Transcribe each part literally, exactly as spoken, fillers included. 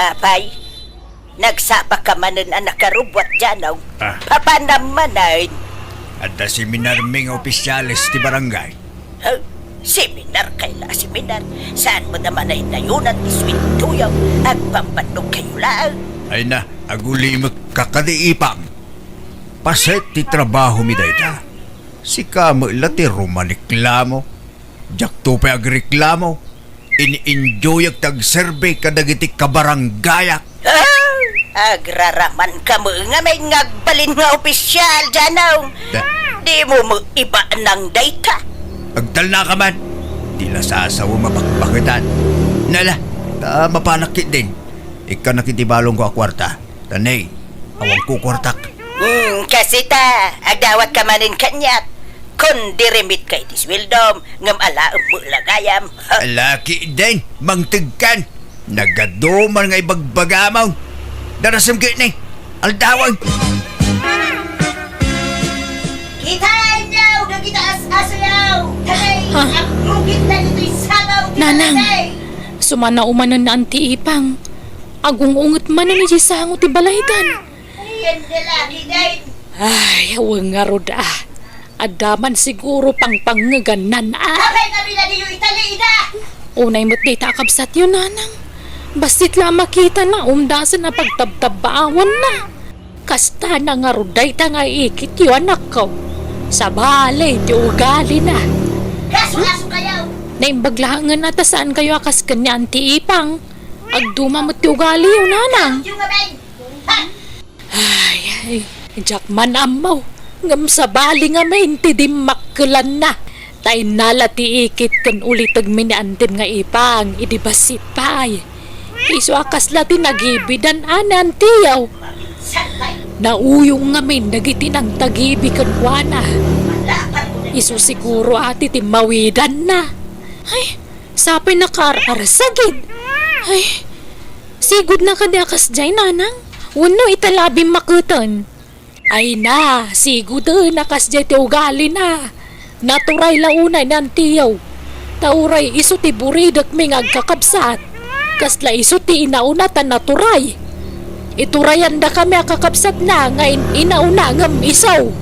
Apay, nagsapaka manen a nakarubbuat, Janong. Ah. Papanam manen. Adda seminarmi nga opisyales ti barangay. Huh? Seminar kay la a seminar. Saan met a manaynayunan ti sueldoyo? Agpambannog kayo laeng. Ay na, agulimek ka kadi, Ipang. Paset ti trabahomi dayta. Sika met la ti rumaniklamo. Diakto pay agreklamo. In-enjoyak ti agserbi kadagiti kabaranggayak. Ah! Agraraman ka met ngamin nga agbalin nga opisyal, Janong. Da- Dimo met ibanang dayta. Agtalnaka man. Di la sasawem a bakbaketan. Nala, ta mapanak ketdin. Ikkanak iti balongko a kuarta. Tanay, awan ko kuartak. Hmm, kasita, agdawat ka manen kaniak. Kon dirimit ka iti sueldom, ngem alaem met la gayam. Laki den, mangtegkan. Nagaduman nga ibagbagamon. Darasem ketdi, aldawen. Kitaenyo, dagita as-asoyo. Tanay, Ha? Ang rugit na dito'y sabaw, Nanang, tinatay. Sumana umanen na Anti Ipang. Agung-unget manen iti sango ti balaydan. Ayan, lalaki din. Ay, awan ngarud, ah. Adda man siguro pangpangngegannan, ah. Apay nga binadiyo itali ida? Unay met dayta a kabsatyo, Nanang. Bassit la a makitana, umdasen a pagtabtabbaawanna. Kasta na ngarud dayta nga ikityo, anakko. Sabali ti ugalina. Kaso-kaso kayo. Naimbag laengen a ta saan kayo a kas ken ni Anti Ipang. Agduma met ti ugaliyo, Nanang. Yung abay. Ha? Ay, ay, diak man ammo. Ngem sabali ngamin ti dimmakkelanna. Ta innala ti ikit ken ulitegmi ni Antim nga Ipang idi bassit pay. Isu a kasla ti nagibidan a ni Antiyo. Nauyong ngamin dagiti nangtagibi kenkuana. Isu siguro a ti timmawidanna. Ay, sapay nakaar-arsagid. Ay, sigudna kadi a kasdiay, Nanang? Wenno ita la a bimmaketen? Ay na, siguden a kasdiay ti ugalina. Naturay la unay ni Antiyo. Ta uray isu ti buridekmi nga agkakabsat. Kasla isu ti inauna ta naturay. Iturayandakami a kakabsatna nga in-, inauna ngem isu.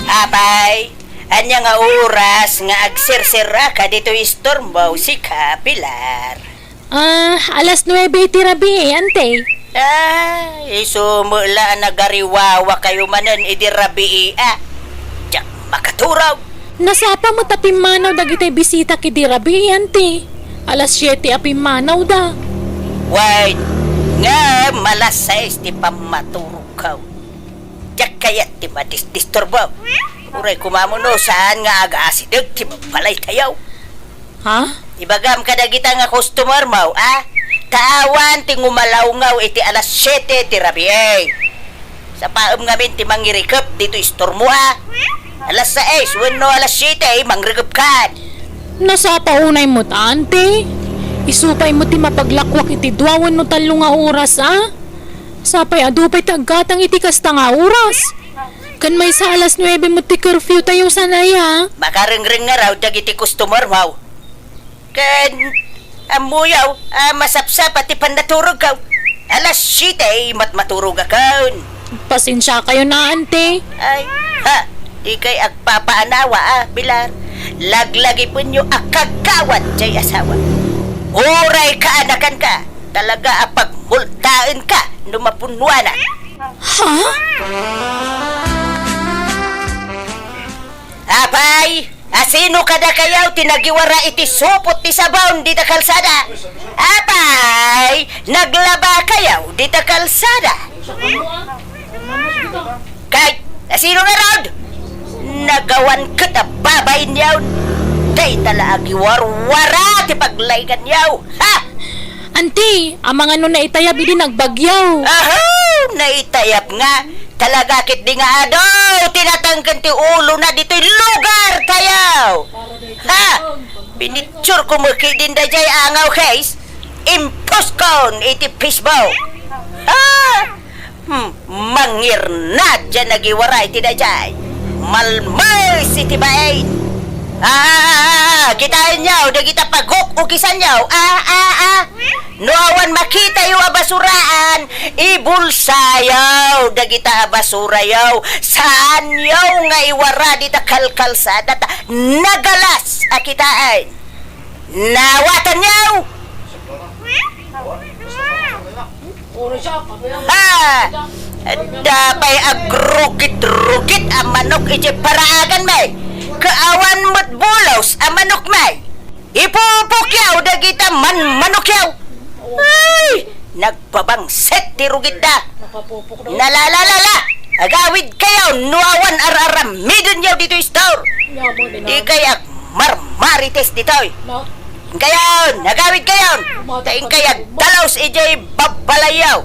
Apay, ania nga oras nga agserserraka ditoy istormo, sika, Pilar? Ah, alas nuebe iti rabii, Ante. Ah, isu met la a nagariwawa kayo manen idi rabii, a. Diak makaturog. Nasapa met a pimmanaw dagiti bisitak idi rabii, Ante. Alas siete a pimmanawda. Wen, ngem alas sais ti pammaturogko. Diak kayat ti madisdisturbo. Uray koma no saan nga agaasideg ti balaytayo. Ha? Ibagam kadagita nga customer mo, a? Ta awan ti ngumalawngaw iti alas siete ti rabii. Sapaem ngamin ti mangirikep ditoy istormo, a? Alas sais wenno alas siete, mangrikep kan. Nasapa unay met, Ante. Isu pay met ti mapaglakwak iti dua wenno tallo nga oras, a? Sapay adu pay ti aggatang iti kasta nga oras. Ken maysa alas nuebe met ti curfew tayo, saan aya? Makarengreng ngarud dagiti customer mo. Ken ammoyo a masapsapa ti pannaturogko. Alas siete met maturogakon. Pasensiakayon, Ante. Ay, ha, di kay agpapaanawa, a, Pilar. Laglagipenyo a kagawad jay asawa. Uray kaanakanka, talaga a pagmultaenka no mapunnuanak. Ha? Apay, asino kadakayo ti nagiwara iti supot ti sabon dita kalsada? Apay, naglaba kayo dita kalsada? Kay, asino ngarud? Nagawan ket a babainyo. Dayta la agiwarwara ti paglayganyo. Ha? Anti, amangan no naitayab idi nagbagyo. Aho, naitayab nga. Talaga ketdi nga adu ti natengken ti ulona ditoy lugar tayo. Ha? Pinictureko met ketdin dayjay angaw, guys. Imposkon iti Facebook. Ha? Hmm, mangirnad diay nagiwara iti dayjay. Malmes iti bain. Ah, ah, ah, ah, kitaenyo, dagita paguk-ukisanyo. Ah, ah, ah, No awan makitayo a basuraan, ibulsayo dagita a basurayo. Saanyo nga iwara dita kalkalsada ta nagalas a kitaen. Nawatanyo! Ha! Adda pay agrugit-rugit a manok iti paraaganmi. Kaawan met bulos a manokmi. Ipupokyaw dagita manmanokyaw. Ay! Nagbabangset ti rugitda. Nalalalala! Agawidkayo no awan ar-aramidenyo ditoy store. Dikay agmarmarites ditoy. Inkayon, agawidkayon. Ta inkay agdalos idiay babbalayyo.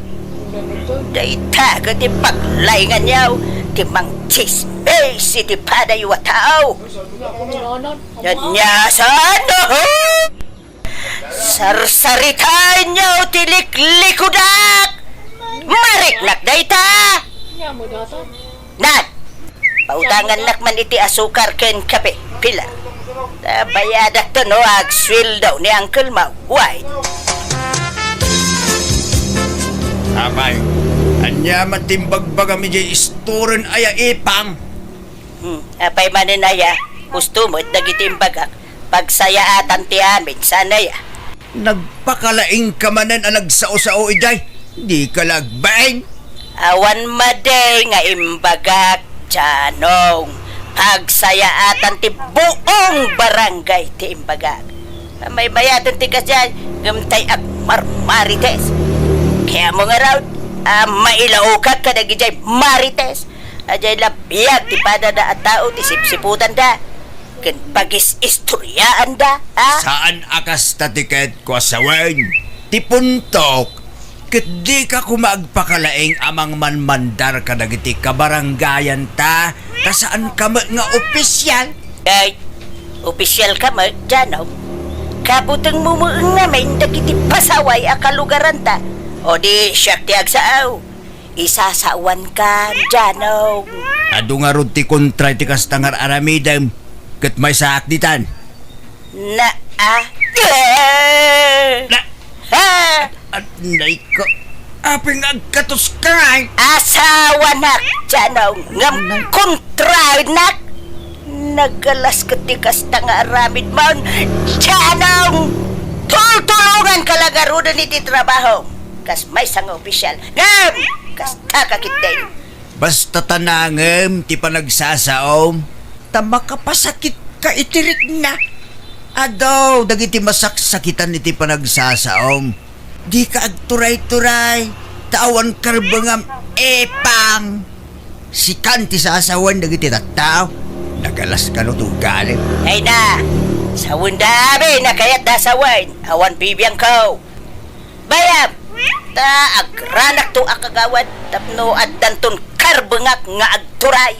Dayta ket ti paglainganyo, ti mangtsismis iti padayo a tao. Ania saan? Sarsaritaenyo ti liklikudak! Mariknak dayta! Nan! Pautangannak man iti asukar ken kape, Pilar. Ta bayadakto no agsueldo ni Uncle Mau. Wait. Apay, ania met ti imbagbagam idiay istoren aya, Ipang? Hmm, apay manen aya, husto met dagiti imbagak, pagsayaatan ti amin, saan aya? Nagpakalaingka manen a nagsao-sao idiay, dika la agbain. Awan madi nga imbagak, Janong, pagsayaatan ti buong barangay ti imbagak. Maymayaten ti kasdiay, ngem tay agmarmarites. Kayatmo ngarud a mailaokak kadagijay marites. Adiay la biag ti padada a tao ti sipsiputanda ken pagis-istoryaanda, a? Saan a kasta ti ketko a sawen, ti puntok, ket dika koma agpakalaing a mangmanmandar kadagiti kabarangayanta, ta saanka met nga opisial. Ay, opisialka met, Janong. Kabutengmo met ngamin dagiti pasaway a kalugaranta. O di, siak ti agsao. Isasawankan, Janong. Adu ngarud ti kontra iti kasta nga ar-aramidem, ket maysaak ditan. Na, a? Na, a? Anay ko. Apay nga agkatoska ngay? Asawanak, Janong, ngem kontraennak. Nagalas ket ti kasta nga aramidmon, Janong! Tultulonganka la ngaruden iti trabaho. Kas maysa nga opisial. Ngem, kastaka ketdin. Basta ta nangem ti panagsasaom, ta makapasakitka iti rikna. Adu dagiti masaksakitan iti panagsasaom. Dika agturay-turay, ta awan karbengam, Ipang. Sikan ti sasawen dagiti tattao. Nagalas kano ti ugalim. Ay na, sawenda amin a kayatda a sawen, awan bibiangko. Bayam! Ta agranakto a kagawad tapno addanton karbengak nga agturay.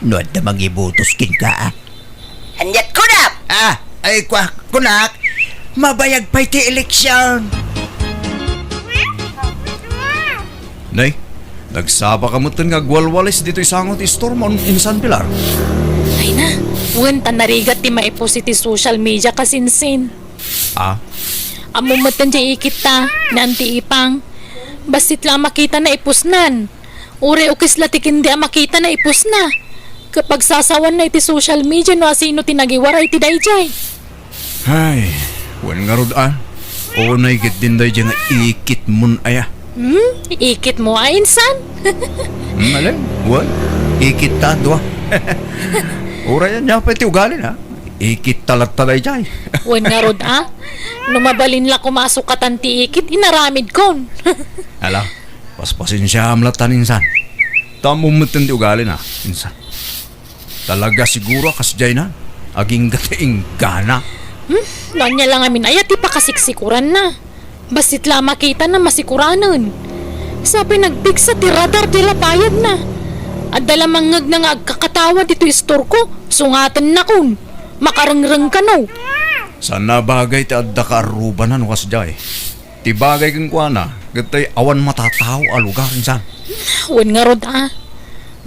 No adda mangibotos kenka, a? Ania't kunam? A, ay, kua-, kunak, mabayag pay ti eleksion. Nay, nagsapaka metten nga agwalwalis ditoy sango ti istormon, Insan Pilar. Ay na, wen ta narigat ti maipus iti social media, kasinsin. A? Ammom metten diay ikitta, ni Anti Ipang. Bassit la a makitana ipusnan. Uray ukis la ti kendi a makitana ipusna. Ket pagsasawanna iti social media no asino ti nagiwara iti daydiay. Ay, wen ngarud a. Unay ketdin daydiay nga ikitmon aya. Hmm? Ikitmo a, insan? Hmm, alin? Wen? Ikitta a dua. Uray ania pay ti ugalina, a? Ikitta latta daydiay. Wen ngarud a. No mabalin la koma a sukatan ti ikit, inaramidkon. Ala, paspasensiaam latta, insan. Ta ammom metten ti ugalina, insan. Talaga siguro a kasdiayna, agingga ti inggana. Hmm? No ania la ngamin aya ti pakasiksikuranna? Bassit la a makitana masikuranen. Sa pay nagpigsa ti radar ti lapayagna. Adda la mangngegna nga agkakatawa ditoy istorko, sungatennakon. Makarengreng kano. Saan a bagay ti adda kaarrubanan no kasdiay. Ti bagay kenkuana, ket tay awan matatao a lugar, insan. Wen ngarud a.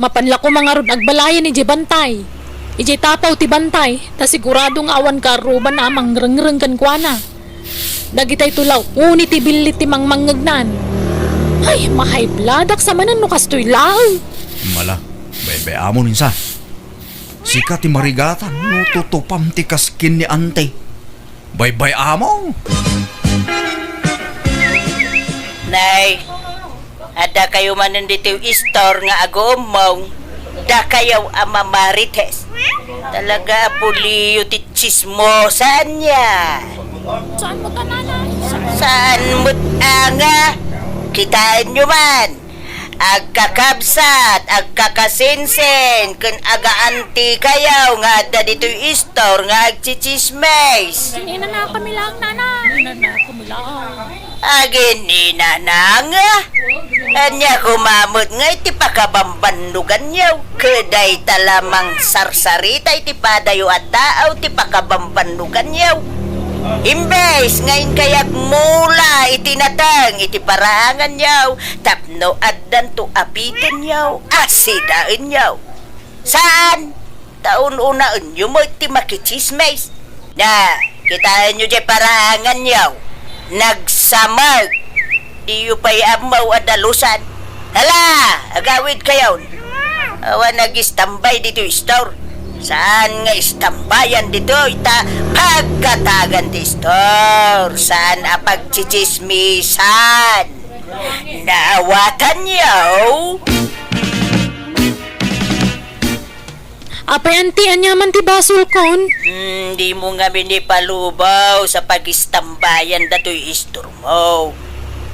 Mapan la koma ngarud agbalayan idiay bantay. Idiay tapaw ti bantay, ta sigurado nga awan kaarruban a mangrengreng kenkuana. Dagitay tulaw, uni ti billit ti mangmangngegnan. Ay, mahaybladak sa manen no kastoy laeng. Mala, baybay-amon insa. Sika ti marigatan no tutupam ti kaskin ni Ante. Baybay-amon. Nay, adda kayo manen ditoy istor nga aguummong. Dakayo a mamarites. Talaga a puliyo ti tsismosa ania. Saan mo ta, nanay? Saan met anga? Kitaenyo man. Agkakabsat, agkakasinsin, ken agaantikayo nga adda ditoy istor nga agtsitsismis. Ininanakami lang, nanay. Ininanakami lang. Agininanang? Ania koma met nga iti pakabambannuganyo? Ket dayta la mangsarsarita iti padayo a tao ti pakabambannuganyo. Imbes nga inkay agmula iti nateng iti paraanganyo tapno addanto a pitenyo a sidaenyo. Saan? Ta un-unaenyo met ti makitsismis. Na, kitaenyo diay paraanganyo. Nagsamag. Diyo pay ammo a dalusan. Hala, agawidkayon. Awan agistambay ditoy istor. Saan nga istambayan ditoy ta pagkatagan ti istor. Saan a pagtsitsismisan. Naawatanyo? Apay, anti, ania man ti basolkon? Hmm, dimo ngamin ipalubaw sa pagistambayan datoy istormo.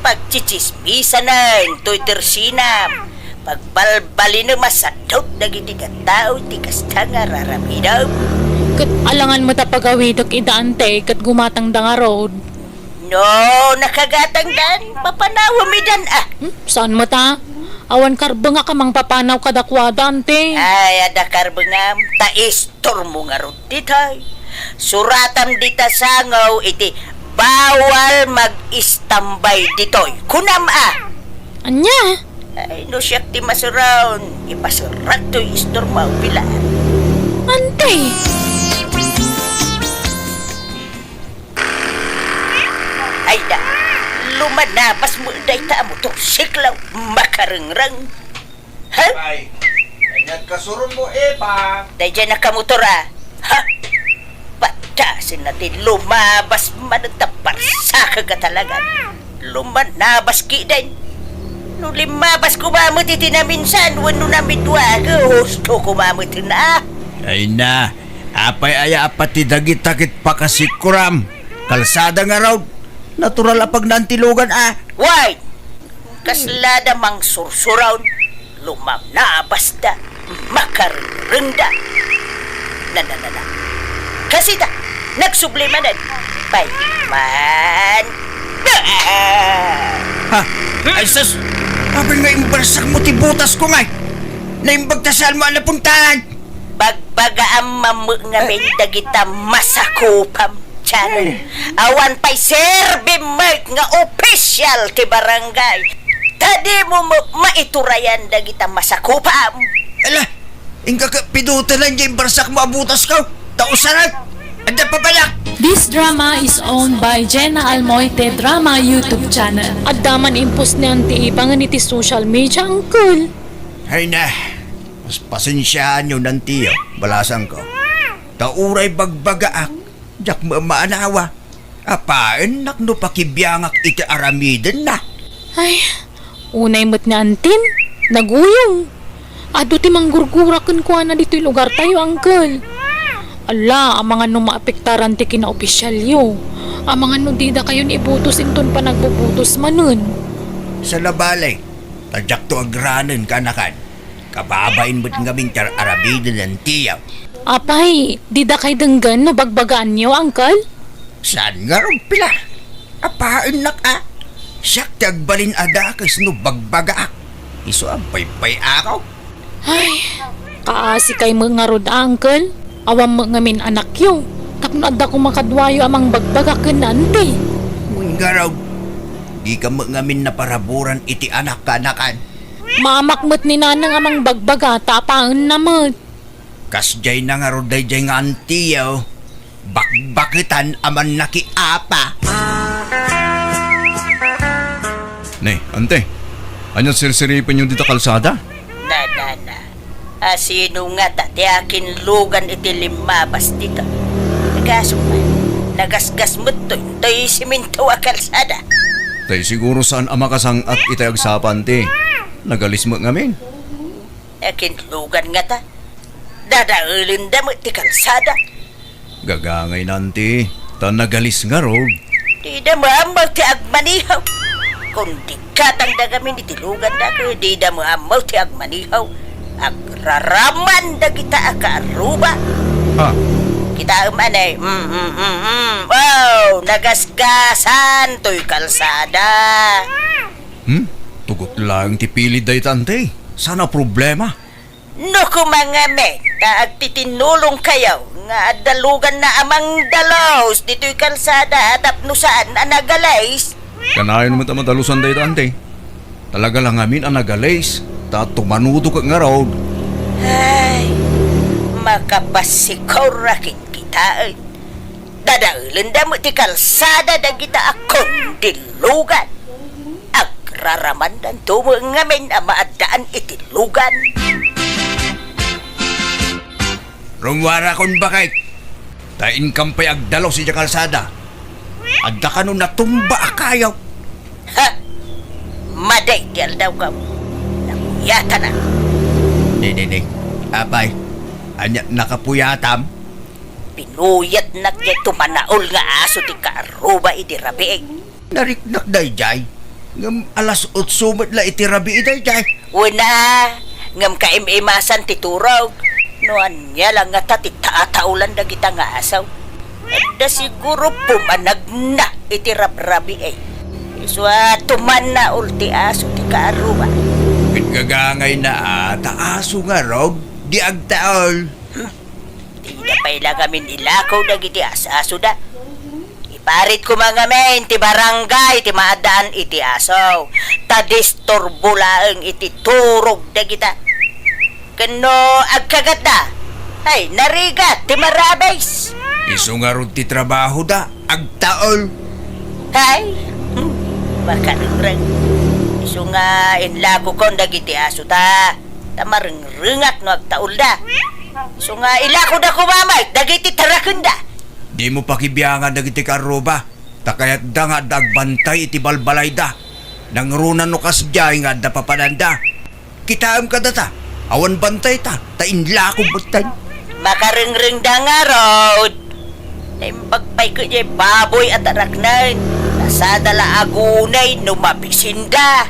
Pagtsitsismisanen toy tersinam. Pagbalbalinem a sadut dagiti tattao ti kasta nga raramidem. Ket alangan met a pagawidek ida, Ante, ket gumatangda ngarud. No, nakagatangdan, papanawem idan, a. Hmm? Saan met a? Awan karbengak a mangpapanaw kadakuada, Ante. Ay, adda karbengam, ta istormo ngarud ditoy. Suratam dita sango iti bawal mag-istambay ditoy. Kunam, a. Ania? Ay, no siak ti masuron, ipasurat toy istormo, pila. Ante! Ay da, lumanabas mo dayta a motorsiklo, makarengreng. Ha? Ay, kaniat kasuron mo, Epa. Daydiay nakamotor, a. Ha? Padasen na ti lumabas man ta parsakag a talaga. Lumanabas kiden. No limabas ko mamet iti naminsan wenno namidua, husto ko mamet na. Ay na, apay aya a pati dagita ket pakasikuram? Kalsada ngarud. Natural a pagnaantilogan a. Wait! Kaslada mangsursuron, lumanabasda, makarengrengda. Na, na, na, na. Kasita, nagsubli manen. Pay man. Ha? Ay, sus! Apay nga imbarsak mo ti butas ko ngay? Naimbag ta saan mo a napuntahan? Bagbagaam mammo ngamin dagita masakupam. Tiyan, awan pay serbim met nga opisyal ti barangay. Ta dimo met maiturayan dagita masakupam. Ala, inka ket pidutelan diay imbarsak mo a butas ko. Ta usarak, adda papanak. This drama is owned by Jenna Almoite Drama YouTube channel. Adda man impos ni Auntie Ibangan iti social media, uncle. Ay na, pas-, pasensiaanyo, Auntie, balasangko. Ta uray bagbagaak, diak met maanawa. Apaennak no pakibiangak iti aramidenna. Ay, unay met ni Antin, naguyong. Adu ti manggurgura kenkuana ditoy lugartayo, uncle. Ala, amangan no maapektaran ti kinaopisyalyo. Amangan no didakayon ibutos inton panagbubutos manen. Saan a bale, ta diakto agranen, kaanakan. Kababain met ngamin ti ar-aramiden ni Auntie. Apay, didakay denggen no bagbagaanyo, uncle? Saan ngarud, pila? Apaennak a. Siak ti agbalin a dakes no bagbagaak. Isu a paypay-ako. Ay, kaasikay met ngarud, uncle. Awan met ngamin anakyo. Tapno adda koma kaduayo a mangbagbaga ken ni Auntie. Wen ngarud, dika met ngamin naparaburan iti anak, kaanakan. Maamak met ni Nanang a mangbagbaga ta apaenna met. Kasdiay na ngarud daydiay nga Auntie, bakbaketan a mannakiapa. Ante, ania sirsiripenyo dita kalsada? Na, na, na. A, sino ngata ti akinlugan iti limmabas dita? Nagasu man, nagasgas met toy, toy siminto a kalsada. Tay siguro saan a makasang-at itay agsapa, ante. Nagalis met ngamin. Akinlugan ngata? Dadaelenda met ti kalsada. Gagangay na, ante, ta nagalis ngarud. Dida maammo ti agmanihaw. Kundi gatangda ngamin iti luganda, ket dida maammo ti agmanihaw. Agraraman dagita a kaarruba. Ha? Kitaem anay. Mm, mm, mm, mm. Oh, nagasgasan toy kalsada. Hmm? Tugot laeng ti pilid dayta, ante. Saan a problema? No koma ngamin ta agtitinulongkayo nga adda luganna a mangdalus ditoy kalsada tapno saan a nagalis. Kanayon met a madalusan dayta, ante. Talaga la ngamin a nagalis, ta tumanudo ket ngarud. Ay, makapasikor a ket kitaen. Dadaelenda met ti kalsada dagita a kundilugan. Agraramandanto met ngamin a maaddaan iti lugan. Rummuarakon, baket. Ta inkam pay agdalus idiay kalsada. Adda kano natumba a kayo. Ha? Madi ti aldawko. Napuyatanak. Di, di, di. Apay, ania nakapuyatam? Pinuyatnak diay tumanaol nga aso ti kaarruba idi rabii. Nariknak daydiay. Ngem alas otso met la iti rabii daydiay. Wen a, ngem kaim-imasan ti turog. No ania la ngata ti tataolan dagita nga aso? Adda siguro pumanagna iti rabrabii. Isu a tumanaol ti aso ti kaarruba. Ket gagangayna a, ta aso ngarud, di agtaol. Dida pay la ngamin ilako dagiti as-asoda. Iparit koma ngamin ti barangay ti maaddaan iti aso, ta disturbo laeng iti turog dagita. Ken no agkagatda, ay, narigat ti marabis. Isu ngarud ti trabahoda, agtaol. Ay, hmm, makarengreng. Isu nga inlakokon dagiti asota, ta marengrengak no agtaolda. Isu nga ilakoda koma met dagiti tarakenda. Dimo pakibiangan dagiti kaarruba, ta kayatda nga adda agbantay iti balbalayda. Nangruna no kasdiay nga adda papananda. Kitaem kadata, awan bantayta, ta inlako metten. Makarengrengda ngarud. Naimbag pay ket diay baboy a taraknen. Ta sada la agunay no mabisinda.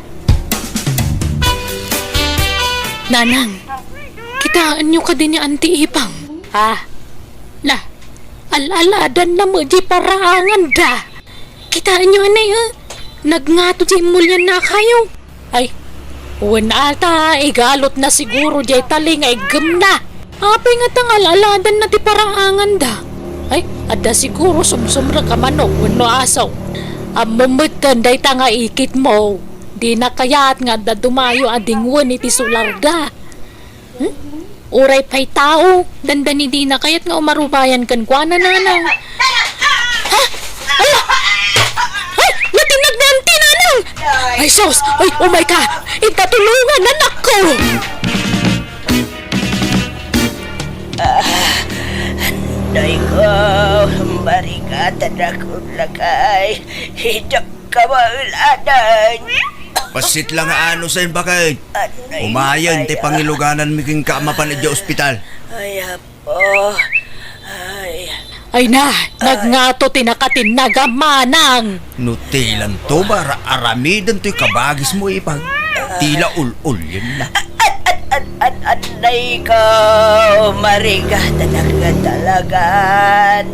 Nanang, kitaenyo kadi ni Anti Ipang? Ah, na, al-aladanna met diay paraanganda. Kitaenyo anay, eh? Nagngato diay immulyanna a kayo. Ay, wen ata, igalotna siguro diay tali nga iggemna. Apay ngata nga al-aladanna ti paraanganda? Ay, adda siguro sumsumrek a manok wenno aso. Ammom metten dayta nga ikitmo. Dina kayat nga adda dumayo a dingwen iti solarda. Hmm? Uray pay tao, dandani dina kayat nga umarubayan kenkuana, nanang. Ha? Ala! Ay, natinag ni Auntie, nanang! Ay, sus! Ay, umay ka! Inta tulungan, anakko! Ah, anay ko, marigatan ako, lakay. Idak kamauladan. Bassit la nga anusen, baket. Anay, umayen ti ay, ah, pangilugananmi kenka a mapan idiay ospital. Ay, apo. Ay. Ay na, nagngato ti nakatinag a manang. No tilanto, ara-aramiden toy kabagismo, Ipang. Tila ul-ulyen na. An, an, an, an, anay ko, marigatanak nga talagan.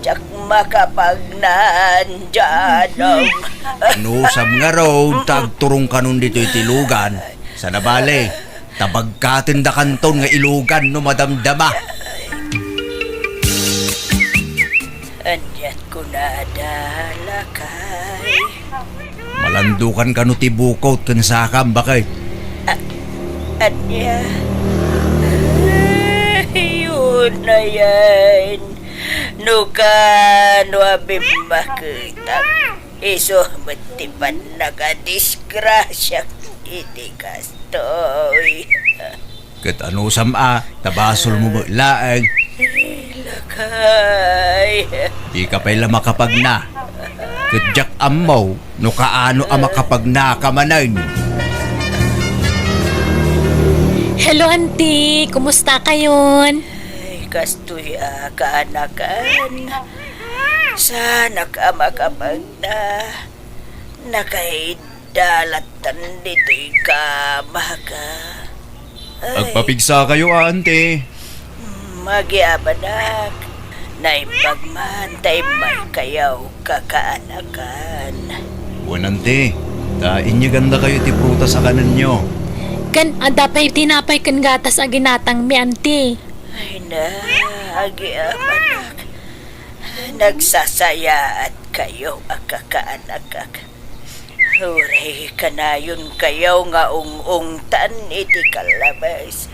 Diak makapagnan, Janong. Anusam ngarud ta agturongkanon ditoy ti lugan? Saan a bale, ta bagkatendakanton nga ilugan no madamdama. Aniat kunada, lakay? Malandukan kano ti bukot ken sakam, baket? A-, ania? Ay, unayen. No kano a bimmaketak, Isu met ti pannagadisgrasiak iti kastoy. Ket anusam a, ta basolmo met laeng. Lakay. Dika pay la makapagna. Ket diak ammo no kaano a makapagnaka manen. Hello, Auntie. Kumusta kayon? Ay, kastoy a kaanakan. Saanak a makapagna. Nakaidda lattan ditoy kamaka. Ay. Agpapigsa kayo, Auntie. Mm, agyamanak. Naimbag man ta immay kayo kakaanakan. Wen, Auntie, ta inyeganda kayo ti prutas a kanenyo. Ken adda pay tinapay ken gatas a ginatangmi, Auntie. Ay na, agyamanak. Nagsasayaat kayo a kakaanakak. Uray kanayon kayo nga ung-ungtan iti kallabes.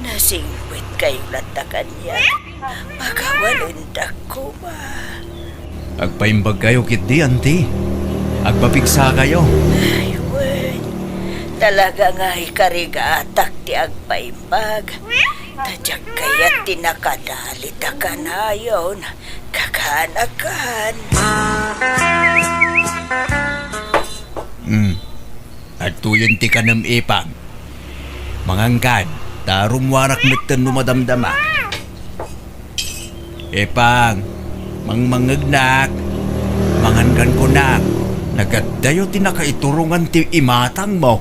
Nasingpet kayo latta kaniak. Pakawalendak koma. Agpaimbag kayo ketdi, Auntie. Agpapigsa kayo. Ay, wen. Talaga nga ikarigatak ti agpaimbag. Ta diak kayat ti nakadalit a kanayon. Kakaanakan. Hmm. Adtoyen ti kanem, Ipang. Mangankan, ta rummuarak metten no madamdama. Ipang, mangmangngegnak. Mangankan kunak. Nagaddayo ti nakaiturongan ti imatangmo.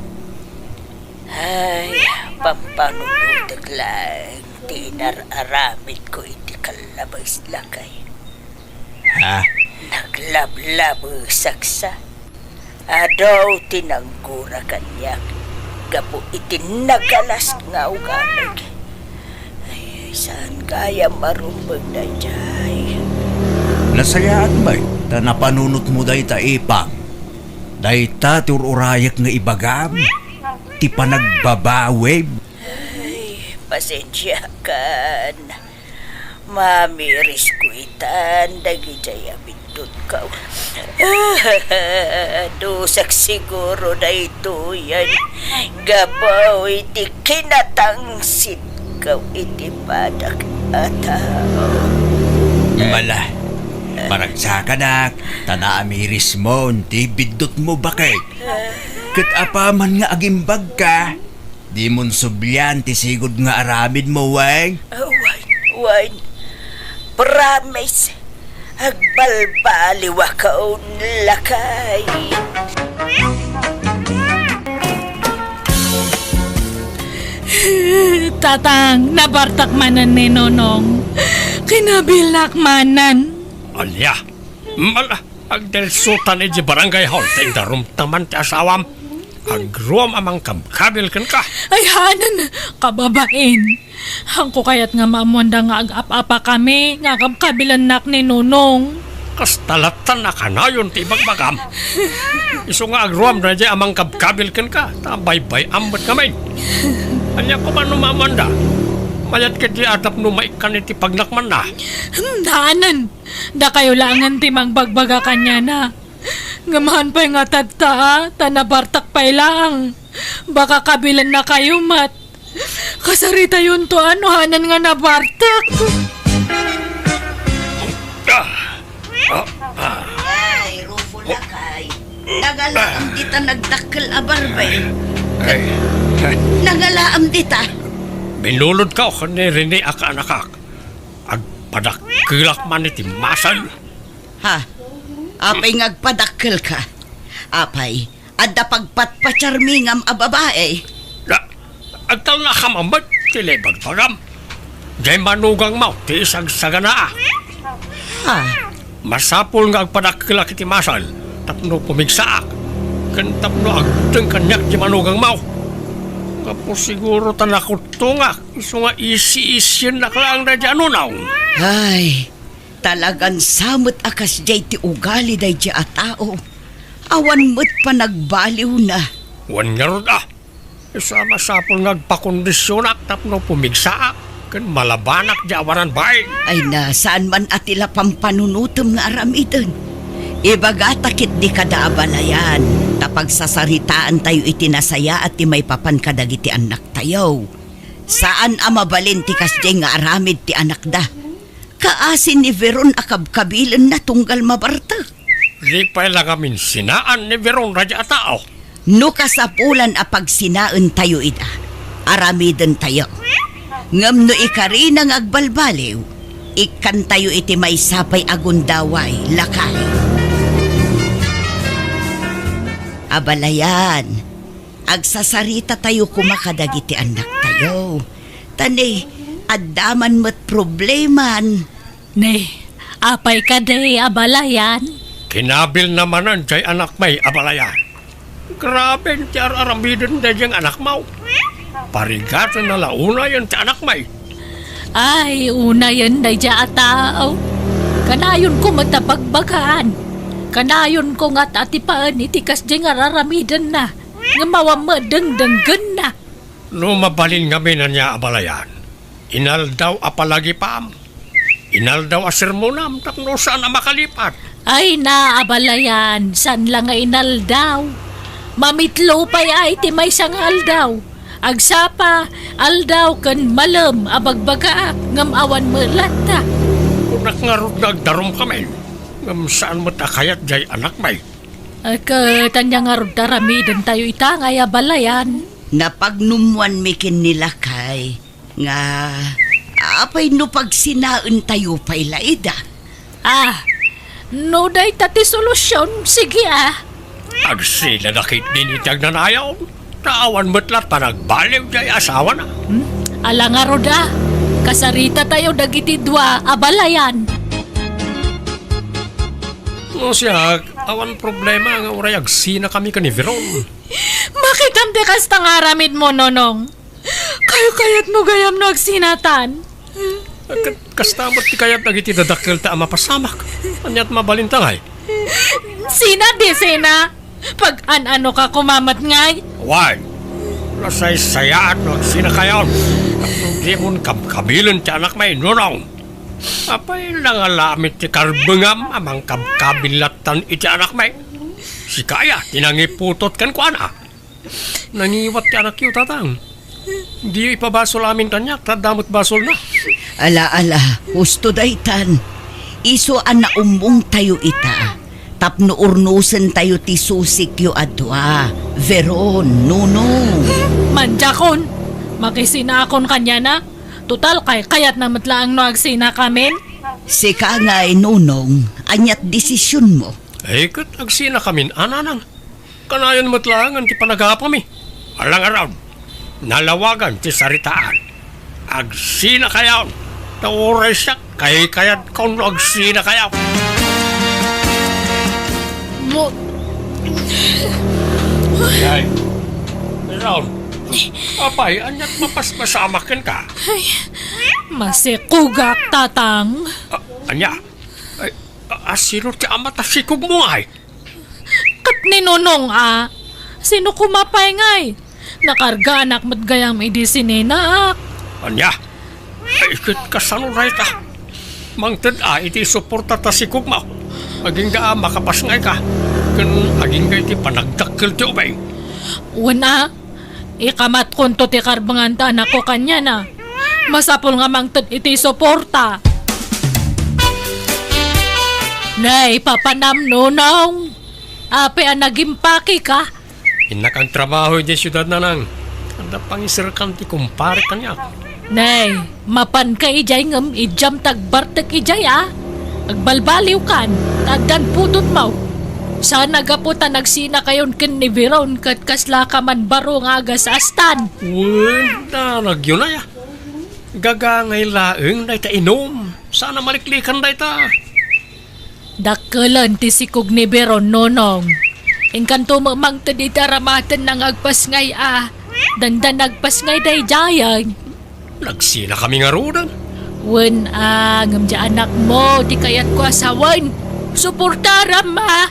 Ay, pampanunotek laeng ti inar-aramidko iti kallabes, lakay. Ha? Naglablabesaksa. Adu ti nanggura kaniak gapu iti nagalas nga ugalig. Ay, saan gayam marumbeng daydiay? Nasayaat met ta napanunotmo dayta, Ipang. Dayta ti ur-urayek nga ibagam, ti panagbabawim. Ay, pasensiakan. Mamirisko itan dagidiay a biddutko. Dusak siguro daytoyen gapu iti kinatangsit ko iti padak a tao. Mala, paragsakanak, ta naamirismon ti biddutmo, baket. Ket apaman nga agimbagka, dimon sublian ti sigud nga aramidmo, wen? Ah, wen, wen. Promise. Agbalbaliwakon, lakay. Tatang, nabartak manen ni Nonong. Kinabilnak manen. Ania? Mala, agdelsota idiay barangay hall ta idarum ta man ti asawam. Agruam a mangkabkabil kenka. Ay, hanan, kababain. Haanko kayat nga maammoanda nga agap-apakami nga kabkabilennak ni Nonong. Kasta lattan a kanayon ti ibagbagam. Isu nga agruam daydiay a mangkabkabil kenka, ta baybay-am met ngamin. Ania koma no maammoanda? Mayat ketdi a tapno maikkan iti pagnakmanna. Hmm, hanan. Dakayo laengen ti mangbagbaga kaniana. Ngem haan pay nga tatta, a, ta nabartak pay laeng. Baka kabilennakayo met. Kasaritayonto a no hanan nga nabartak. Ah! Ah! Ah! Ay, Rufo, lakay. Nagalaam dita nagdakkel a barber. Ay. Nagalaam dita. Binulodko ken ni Rene a kaanakak. Agpadakkelak man iti masal. Ha? Apay nga agpadakkelka? Apay, adda pagpatpatiarmingam a babai? Na, agtalnakam a met ti naibagbagam. Diay manugangmo ti isagsaganaak. Ha? Masapul nga agpadakkelak iti masal tapno pumigsaak, ken tapno agteng kaniak ti manugangmo. Gapu siguro ta nakuttongak, isu nga isi-isiennak laeng daydiay a Nonong. Ay, talagan sa met a kasdiay ti ugali daydiay a tao. Awan met panagbaliwna. Wen ngarud a, isu a masapul nga agpakondisionak tapno pumigsaak ken malabanak diay awanan bain. Ay na, saan man a ti la pampanunotem nga aramiden. Ibagata ketdi kada abalayan, ta pagsasaritaantayo iti nasayaat ti maipapan kadagiti annaktayo. Saan a mabalin ti kasdiay nga aramid ti anakda. Kaasi ni Veron a kabkabilenna tunggal mabartek. Di pay la ngamin sinaan ni Veron daydiay a tao. No kasapulan a pagsinaentayo ida, aramidentayo. Ngem no ikarina nga agbalbaliw, ikkantayo iti maysa pay a gundaway, lakay. Abalayan, agsasarita tayo koma kadagiti annaktayo. Ta ni, adda man met probleman. Ne, apay kadi, abalayan? Kinabilna manen jay anakmi, abalayan. Grabe ti ar-aramiden daydiay nga anakmo. Parigatenna la unayen ti anakmi. Ay, unayen daydiay a tao. Kanayonko met a bagbagaan. Kanayonko nga atipaen iti kasdiay nga ar-aramidenna. Ngem awan met dengdenggenna. No mabalin ngamin ania, abalayan, inaldaw a palagipam. Inaldaw a sermonam tapno saan a makalipat. Ay na, abalayan, saan la nga inaldaw. Mamitlo pay a iti maysa nga aldaw. Agsapa, aldaw ken malem a bagbagaak, ngem awan met latta. Kunak ngarud nga agdarumkamin, ngem saan met a kayat jay anakmi. Ket ania ngarud ti aramidentayo ita ngay, abalayan? Napagnummuanmi ken ni lakay nga apay no pagsinaentayo pay la ida? Ah, no dayta ti solusion, sige, ah. Agsinada ketdin iti agnanayon, ta awan met latta nagbaliw jay asawana. Hmm? Ala ngarud, ah. Kasaritatayo dagiti dua, abalayan. No siak, awan problema nga uray agsinakami ken ni Veron. Makitam ti kasta nga aramidmo, Nonong. Kaykayatmo gayam no agsinatan? Ket kasta met ti kayat dagiti dadakkelta a mapasamak. Aniat mabalinta ngay? Sina di sina? Pag-an-anoka koma met ngay? Wen, nasaysayaat no agsinakayon. Tapno dimon kabkabilen ti anakmi, Nonong. Apay, nangalamit ti karbengam a mangkabkabil lattan iti anakmi? Sika aya ti nangiputot kenkuana? Nangiwat ti anakyo, Tatang. Diyo ipabasol amin kaniak, ta adda met basolna. Ala, ala, husto daytan. Isu a naummongtayo ita, tapno urnosentayo ti susikyo a dua, Veron, Nonong. Mandiakon, makisinakon kaniana. Total, kaykayatna met laeng no agsinakamin. Sika ngay, Nonong, aniat desisionmo? Ay, ket agsinakamin, a, Nanang. Kanayon met laengen ti panagapami. Ala ngarud, nalawagan ti saritaan. Agsinakayon, ta uray siak, kaykayatko no agsinakayo. Mo- Ay, Veron, apay, aniat mapaspasamak kenka? Ay, masikogak, Tatang. A-, ania? Ay, a-, a, sino ti ama ta sikogmo ngay? Ket ni Nonong a, sino koma pay ngay? Nakargaanak met gayam idi sininaak. Ania? Ay, ket kasano dayta? Mangted a iti suporta ta sikogmo. Agingga a makapasngayka, ken agingga iti panagdakkel ti ubing. Wen a, ikamatkonto ti karbengan ta anakko kaniana. Masapul nga mangted iti suporta. Nay, papanam, Nonong. Apay a nagimpakeka? Innak agtrabaho idiay siudad, Nanang. Adda pangiserkan ti kumparek kaniak. Nay, mapanka idiay ngem idiam ti agbartek idiay a. Agbalbaliwkan, ta addan putotmo. Saan a gapu ta nagsinakayon ken ni Veron ket kaslaka man baro nga agasastan. Wen, danagyo nay a. Gagangay laeng dayta inum. Saan a maliklikan dayta. Dakkelen ti sikog ni Veron, Nonong. Inkanto met mangted iti aramatenna nga agpasngay a. Dandan agpasngay daydiayen. Nagsinakami ngaruden. Wen a, ngem diay anakmo ti kayatko a sawen. Suportaram a.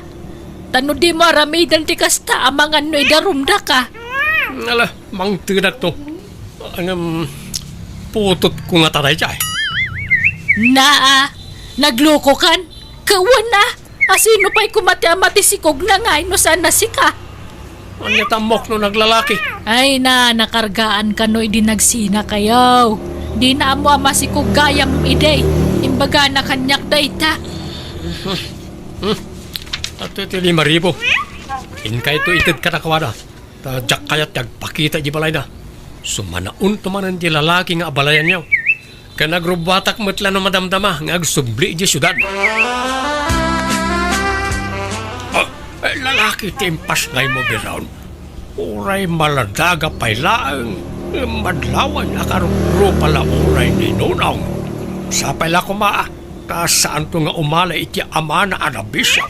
Ta no dimo aramiden ti kasta, amangan no idarumdaka. Ala, mangtedakto. Ngem, putotko ngata daydiay. Naa, naglokokan. Kawan a, A sino pay koma ti ama ti sikogna ngay no saan a sika? Ania ti ammok no naglalaki? Ay na, nakargaan kano idi nagsinakayo. Dina ammo a masikog gayam idi. Imbagana kaniak dayta. Hmm. Adtoy ti lima ribu. Inkayto ited kadakuada. Ta diak kayat ti agpakita idiay balayda. Sumanaonto manen ti lalaki nga abalayanyo. Ken agrubbuatak met la no madamdama nga agsubli idiay siudad. Ah, eh, lalaki ti impasngaymo, Biron. Uray maladaga pay laeng, madlawan a karuprupa la uray ni Nonong. Sapay la koma, ta saanto nga umali iti amana a nabisio.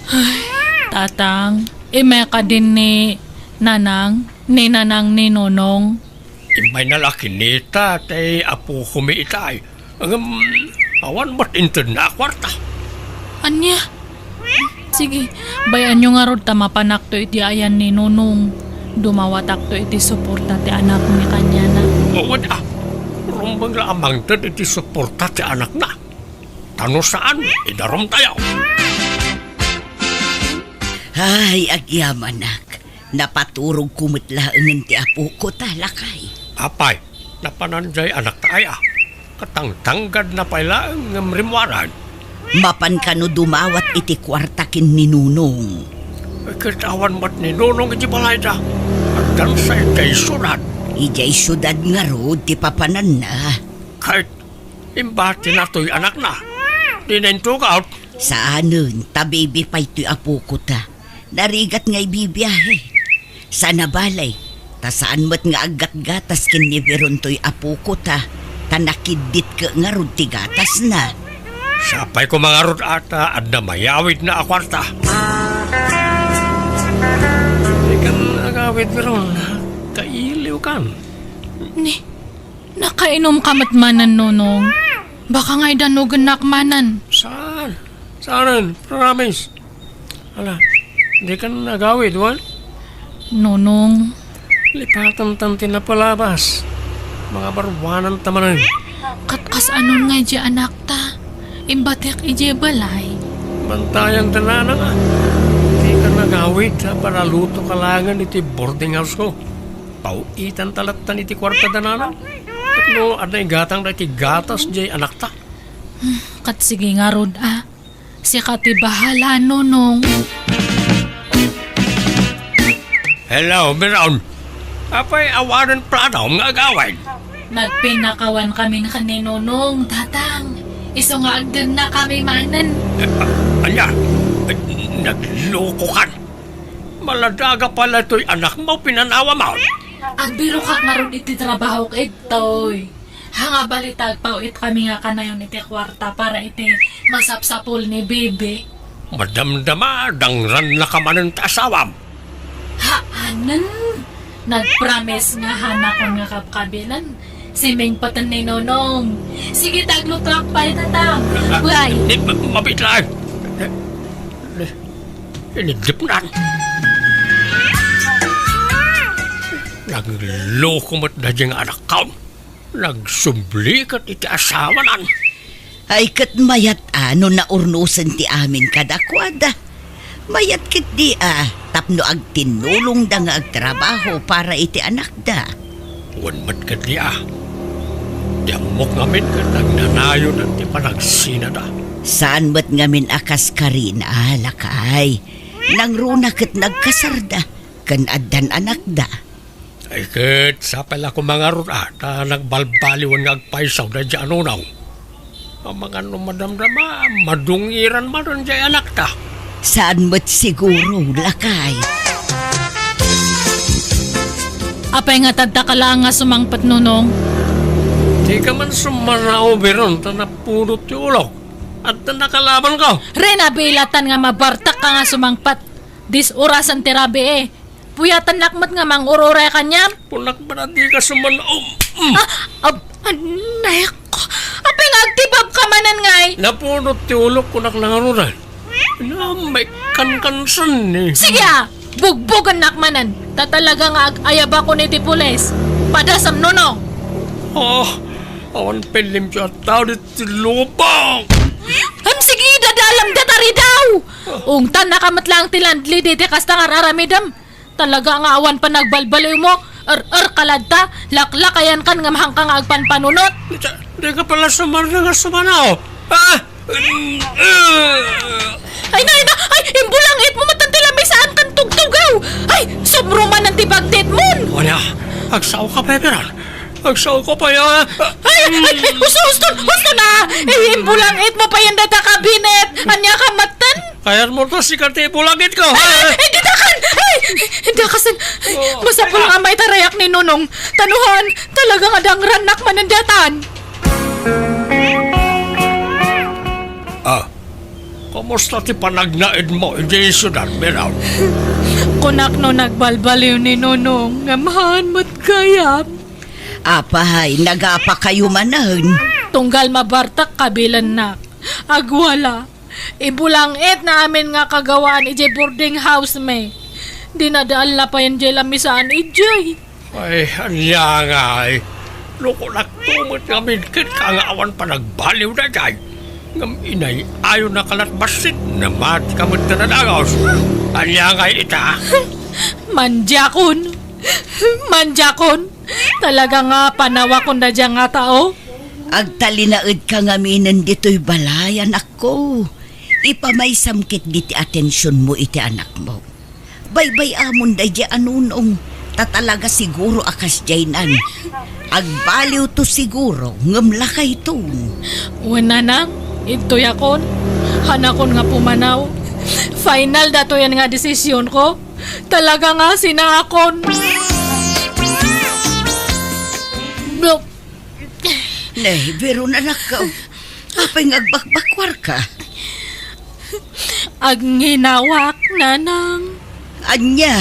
Ay, Tatang, immay kadi ni Nanang, ni Nanang ni Nonong. Immayna la kinita ti apokomi itay. Ngem, awan met intedna a kuarta. Ania? Sige, bay-anyo ngarud ta mapanakto iti ayan ni Nonong. Dumawatakto iti suporta ti anakmi kaniana. Wen a, rumbeng la a mangted iti suporta ti anakna. Ta no saan, idarumtayo. Ay, agyamanak. Napaturogko met laengen ti apokota, lakay. Apay, napanan diay anakta aya? Katangtanggadna pay laeng ngem rimmuaran. Mapan kano dumawat iti kuarta ken ni Nonong? Ket awan met ni Nonong iti balayda. Addansa idiay siudad. Idiay siudad ngarud ti papananna. Ket imbatinatoy anakna. Dina intugaw. Saanen, ta bibi pay toy apokota. Narigat nga ibibiahe. Saan a bale, ta saan met nga aggatgatas ken ni Biron toy apokota, ta nakiddit ket ngarud ti gatasna. Sapay koma ngarud a ta adda mayawidna a kuarta. Dikan agawid, Biron. Kailiwkan. Ni, nakainomka met manen, Nonong. Baka ngay danogennak manen. Saan? Saanen? Promise. Ala, dikan agawid, wen? Nonong. Lipatantan ti napalabas. Mangabaruananta manen. Ket kasano ngay diay anakta? Imbatek idiay balay. Bantayanta, Nanang, a. Dikan agawid, ta paralutoka laengen iti boarding house-ko. Paw-itanta lattan iti kuartada, Nanang. Tapno adda igatang daytoy gatas diay anakta. Hmm, ket sige ngarud, a. Sika ti bahala, Nonong. Hello, Biron. Apay awanen plano nga agawid? Nagpinakawan kami ken ni Nonong, Tatang. Isu nga agdennakami manen. Eh, a-, ania? Eh, naglokokan. Maladaga pay la toy anakmo, pinanawam. Agbirokak ngarud iti trabahok, Edtoy. Haan nga balita, agpaw-it kami nga kanayon iti kuarta para iti masapsapul ni Bibi. Madamdama, dangrannaka manen ti asawam. Haanen! Nagpromise nga haanakon nga kabkabilan. Simingpeten ni Nonong. Sige, ta aglutoak pay, Tatang. Way. Eh, ma-, mabiit laeng. Eh, eh, iniddepnan. Nagloko met daydiay nga anakkaon. Nagsubli ket iti asawanan. Ay, ket mayat a no naurnosen ti amin kadakuada. Mayat ketdi a tapno agtinnulongda nga agtrabaho para iti anakda. Wen met ketdi a. Ti ammok ngamin ket nagnanayon ti panagsinada. Saan met ngamin a kas karina, lakay. Nangruna ket nagkasarda, ken addan anakda. Ay ket, sapay la koma ngarud a, ta nagbalbaliwen nga agpayso daydiay a Nonong. Amangan no madamdama, madungiran manen diay anakta. Saan met siguro, lakay. Apay nga tadda ka laeng nga sumangpet, Nonong? Dika man sumanao, Biron, ta napudot ti ulok. Adda nakalabanko. Rina, bilatan nga mabartak ka nga sumangpet. Dis-orasan ti rabii. Puyatennak met nga mangur-uray kaniam. Punak man a dika suman-, um, um. Ah, ab-, ah, nayakko. Apay nga agtibabka manen ngay? Napudot ti ulok, kunak nangarunan. Namay kankansan ni. Sige a, bugbogennak manen. Ta talaga nga ag-ayabakon iti pulis. Padasam, Nonong. Ah, awan pay limpio a tao ditoy lubong. Ham, sige, dadalam dayta ridaw. Ungtannaka met laeng ti landlady iti kasta nga ar-aramidem. Talaga nga awan panagbalbaliwmo. Er-er ka latta, laklakayankan ngem haanka nga agpanpanunot. Di, di ka pala sumarna nga sumanaw. Ah! Ay, nay, na! Ay, imbulangitmo met ti lamisaan ken tugtugaw! Ay, subro manen ti bagtitmon! Ania, agsao ka pay, Piran? Agsao ka pay, ah? Ay, ay, ay, husto, husto, husto na! Ay, imbulangitmo pay dayta kabinet! Ania ka metten? Kayatmo ta sika ti ibulangitko, ha? Ay, ay, dakasan! Ay, dakasan! Ay, masapul nga maitarayak ni Nonong. Tanuhan, talaga nga dangrannak manen daytan. Ah, kumusta ti panagnaedmo idiay siudad, Piran? Kunak no nagbalbaliw ni Nonong, ngem haan met gayam. Apay, nagapakayo manen? Tunggal mabartek kabilennak. Agwala. Ibulangitna amin nga kagawaan idiay boarding house mi. Dinadaal na payen diay lamisaan idiay. Ay, ania ngay? Lukonakto met ngamin kenka nga awan panagbaliw daydiay. Ngem inay-ayonaka lat bassit, namati ka met ta nadagus. Ania ngay ita? Mandiakon. Mandiakon. Talaga nga panawakon daydiay nga tao. Agtalinaedka ngaminen ditoy balay, anakko. Ipamaysam ketdi ti atensionmo iti anakmo. Baybay-amon daydiay a Nonong, ta talaga siguro a kasdiaynan. Agbaliwto siguro, ngem lakayton. Wen, nanang, intoyakon. Hanakon nga pumanaw. Final datoyen nga desisionko. Talaga nga sinaakon. Blop. Ne, Veron, anakko. Apay nga agbakbakwarka? Agnginawaak, nanang. Ania?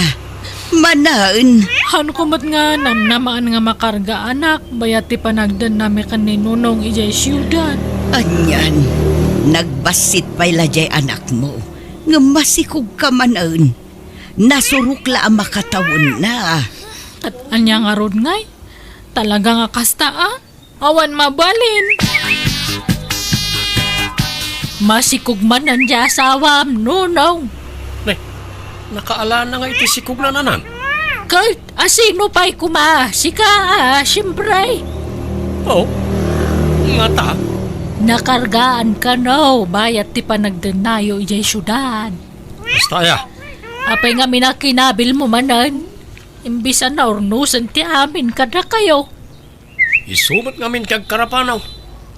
Manaen? Haanko met nga namnamaan nga makarga, anak, bayat ti panagdennami ken ni Nonong idiay siudad. Anian, nagbassit pay la diay anakmo, ngem masikogka manen. Nasurok la a makatawenna. Ket ania ngarud ngay? Talaga nga kasta a? Awan mabalin. Masikog manen diay asawam, Nonong. Ne, nakaalana nga iti sikogna, nanang? Ket asino pay koma? Sika a, siempre. Oh, ngata? Nakargaan kano, bayat ti panagdennayo idiay siudad. Kasta aya? Apay ngamin a kinabilmo manen? Imbes a naurnosen ti amin kadakayo. Isu met ngamin ti agkarapanaw.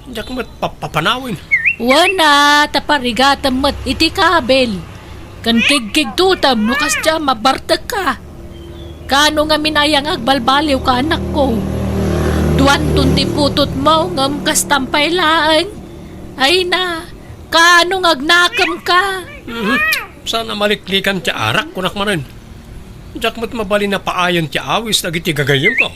Diak met papapanawen. Wen a, ta parigatem met iti kabil. Ken kigkigtotem no kasdiay a mabartekka. Kaano ngamin aya nga agbalbaliwka, anakko? Duanton ti putotmo, ngem kastam pay laeng. Ay na, kaano nga agnakemka? Mhm. Saan a maliklikan ti arak, kunak manen. Diak met mabalin a paayen ti awis dagiti gagayyemko.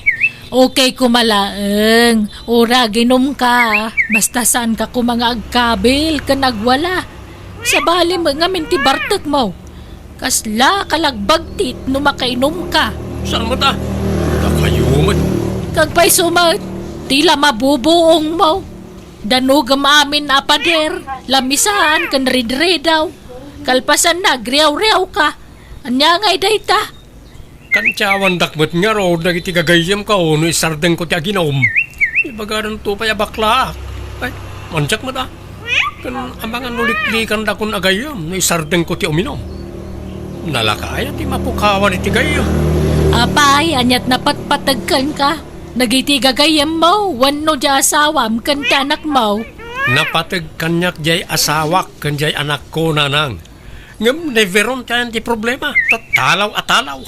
Okay koma laeng, uray aginumka. Basta saanka koma nga agkabil ken agwala. Sabali met ngamin ti bartekmo. Kasla kalagbagtit no makainumka. Saan met a? Dakayo met. Agpayso met, ti la mabubuongmo. Danogem amin a pader, lamisaan ken ridridaw. Kalpasanna, agriawriawka. Ania ngay dayta? Kantiawandak met ngarud dagiti gagayyemko no isardengko ti aginum. Ibagadanto pay a baklaak. Ay, mandiak met a. Ken amangan no liklikandakon agayyem no isardengko ti uminum. Nalaka aya ti mapukawan iti gayyem? Apay, aniat napatpateg kenka? Dagiti gagayyemmo wenno diay asawam ken ti anakmo? Napateg kaniak diay asawak ken diay anakko, nanang. Ngem ni Veron ti ayan ti problema, ta talaw a talaw.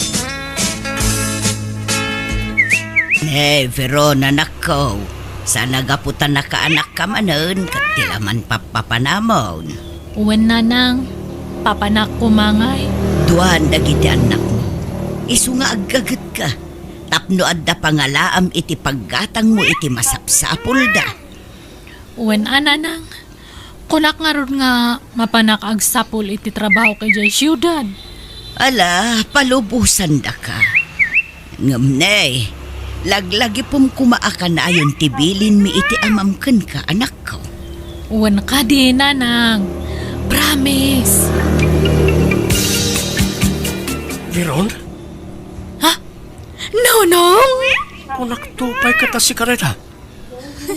Ne, Veron, anakko, saan a gapu ta nakaanakka manen ket ti la man pappapanamon. Wen, nanang, papanak koma ngay. Duan dagiti annakmo. Isu nga aggagetka tapno adda pangalaam iti paggatangmo iti masapsapulda. Wen a, nanang, kunak ngarud nga mapanak agsapul iti trabahok idiay siudad. Ala, palubosandaka. Ngem ne, laglagipem koma a kanayon ti bilinmi iti amam kenka, anakko. Wen kadi, nanang. Promise. Ha? Nonong? Kunakto pay ket a sika dayta.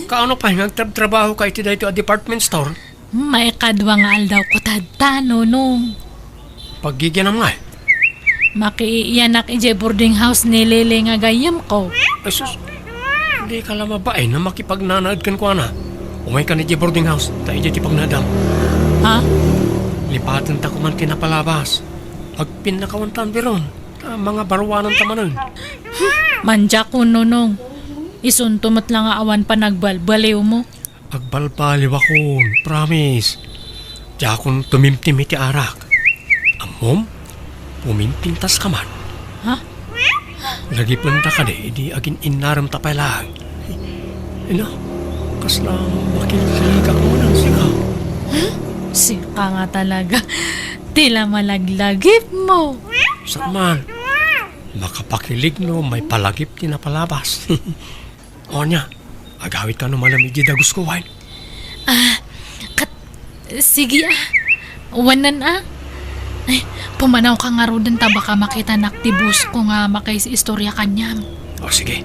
Kaano pay nga agtrabtrabahoka iti daytoy a department store? Maikadua nga aldawko tatta, Nonong. Paggigianam ngay? Makiiyanak idiay boarding house ni Lily nga gayyemko. Ay sus, dika la mabain a makipagnanaed kenkuana. Umayka idiay boarding house, ta idiay ti pagnaedam. Ha? Lipatenta koma ti napalabas. Agpinnakawantan, Veron. Ta mangabaruananta manen. Madiakon, Nonong. Isunto met la nga awan panagbalbaliwmo. Agbalbaliwakon, promise. Diakon tumimtim iti arak. Ammom, pumimtimtaska man. Ha? Lagipenta kadi idi agin-innaremta pay laeng. Ina, kasla makilkiligak manen sika. Sika nga talaga. Ti la malaglagipmo. Saan man, makapakilig no maipalagip ti napalabas. O ania, agawidka no malem iti dagusko, wen? Ah, kat-, sige, ah. Wanan, ah. Ay, pumanawka ngaruden ta baka makitanak ti boss ko nga makaistoria kaniam. O, sige.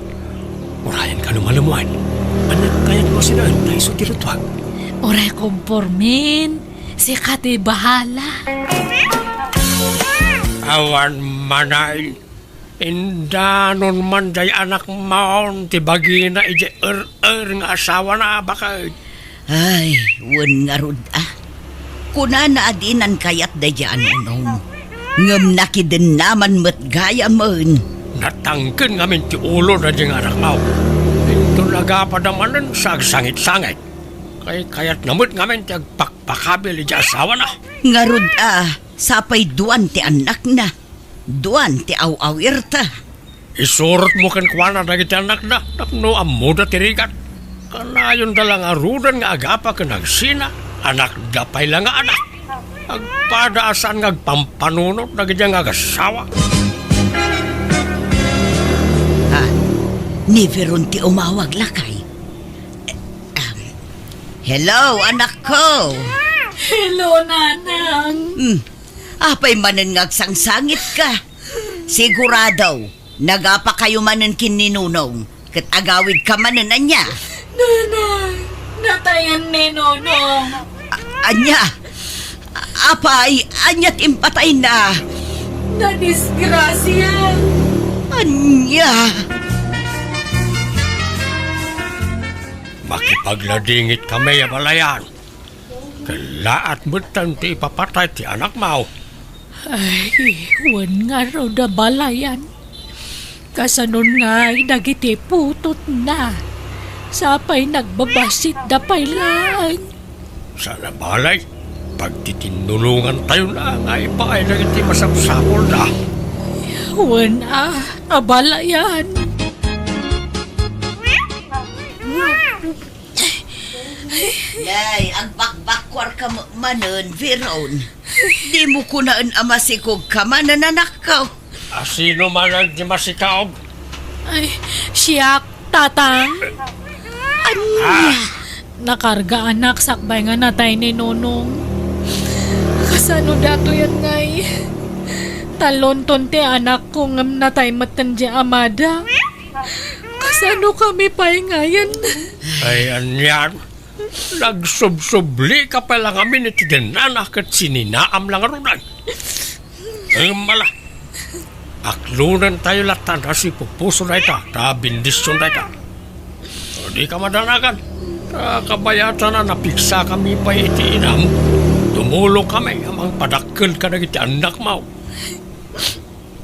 Urayenka no malem, wen. Ania ti kayatmo a sinaen ta isu ti ritual? Uray kompormen. Sika ti bahala. Awan manay. Indanon man diay anakmon ti bagina idiay er-er nga asawana, baket. Ay, wen ngarud a. Kunana a dinan kayat daydiay a Nonong. Ngem nakidennaman met gayamen. Natangken ngamin ti ulo daydiay nga anakmo. Inton agapada manen sa agsangitsangit. Kaykayatna met ngamin ti agpakpakabil idiay asawana. Ngarud a, sapay duan ti annakna. Duan ti aw-awirta. Isurotmo kenkuana dagiti annakda tapno ammoda ti rigat. Kanayonda la ngaruden nga agapa ken agsina, anakda pay la nga anak. Agpada a saan nga agpampanunot dagiti nga agassawa. Ah, ni Veron ti umawag, lakay. Eh, um, hello, anakko. Hello, Nanang. Hmm. Apay manen nga agsangsangitka? Sigurado, nagapakayo manen ken ni Nonong, ket agawidka manen, ania? Nanang, natayen ni Nonong. A-, ania? Apay, ania ti impatayna? Nadisgrasia. Ania? Makipagladingit kami a balayan. Kellaat metten ti ipapatay ti anakmo. Ay, wen ngarud a balayan. Kasanon ngay dagiti putotna? Sapay nagbabassit da pay laeng. Saan a balay, pagtitinnulongantayon a nga ipaay dagiti masapsapulda. Wen a, a balayan. Nay, agbakbakkuarka met manen, Veron. Dimo kunaen a masikogka manen, anakko. A sino manen ti masikaog? Ay, siak, Tatang. Ania? Ah. Nakargaanak sakbay nga natay ni Nonong. Kasano datoyen ngay? Talonton ti anakko ngem natay metten ti amada. Kasano kami pay ngayen? Ay, anian? Nagsubsublika pay la ngamin iti dennana ket sininaam la ngaruden. Ngem ala, aklonentayo latta a nasipupuso dayta, ta bendision dayta. O, dika madanagan. Ta kabayatan a napigsakami pay iti inam, tumulongkami a mangpadakkel kadagiti annakmo.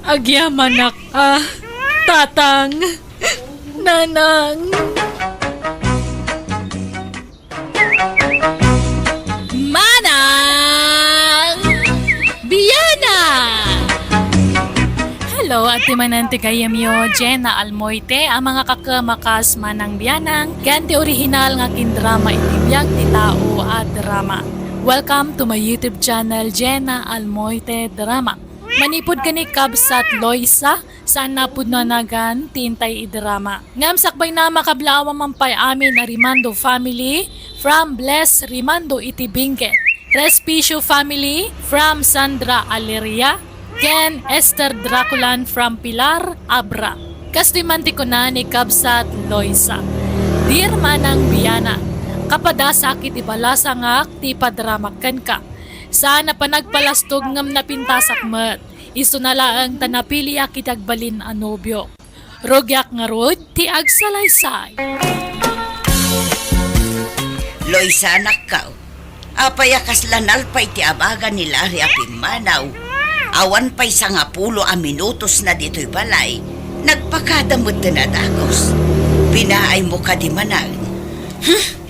Agyamanak a, Tatang, Nanang. Manang Biana! Hello, adtoy manen ti gayyemyo, Jenna Almoite, a mangakakemakas Manang Bianang, ken ti orihinal nga kindrama iti biag ti tao a drama. Welcome to my YouTube channel, Jenna Almoite Drama. Manipud ken ni Kabsat Loisa, saan a pudno a nagan ti intay idrama. Ngem sakbayna, makablaawan man pay amin a Rimando family from Bless Rimando iti Benguet. Respicio family from Sandra Aleria. Ken Esther Draculan from Pilar, Abra. Kastoy man ti kuna ni Kabsat Loisa, "Dear Manang Biana, kapadasak iti balasangak ti ipadramak kenka. Saan a panagpalastog ngem napintasak met. Isuna laeng ta napiliak iti agbalin a nobio. Rugiak ngarud ti agsalaysay." Loisa, anakko, apay a kasla nalpa iti abaga ni Larry a pimmanaw? Awan pay sangapulo a minutosna ditoy balay, nagpakada metten a dagus. Pinaaymo kadi, manang?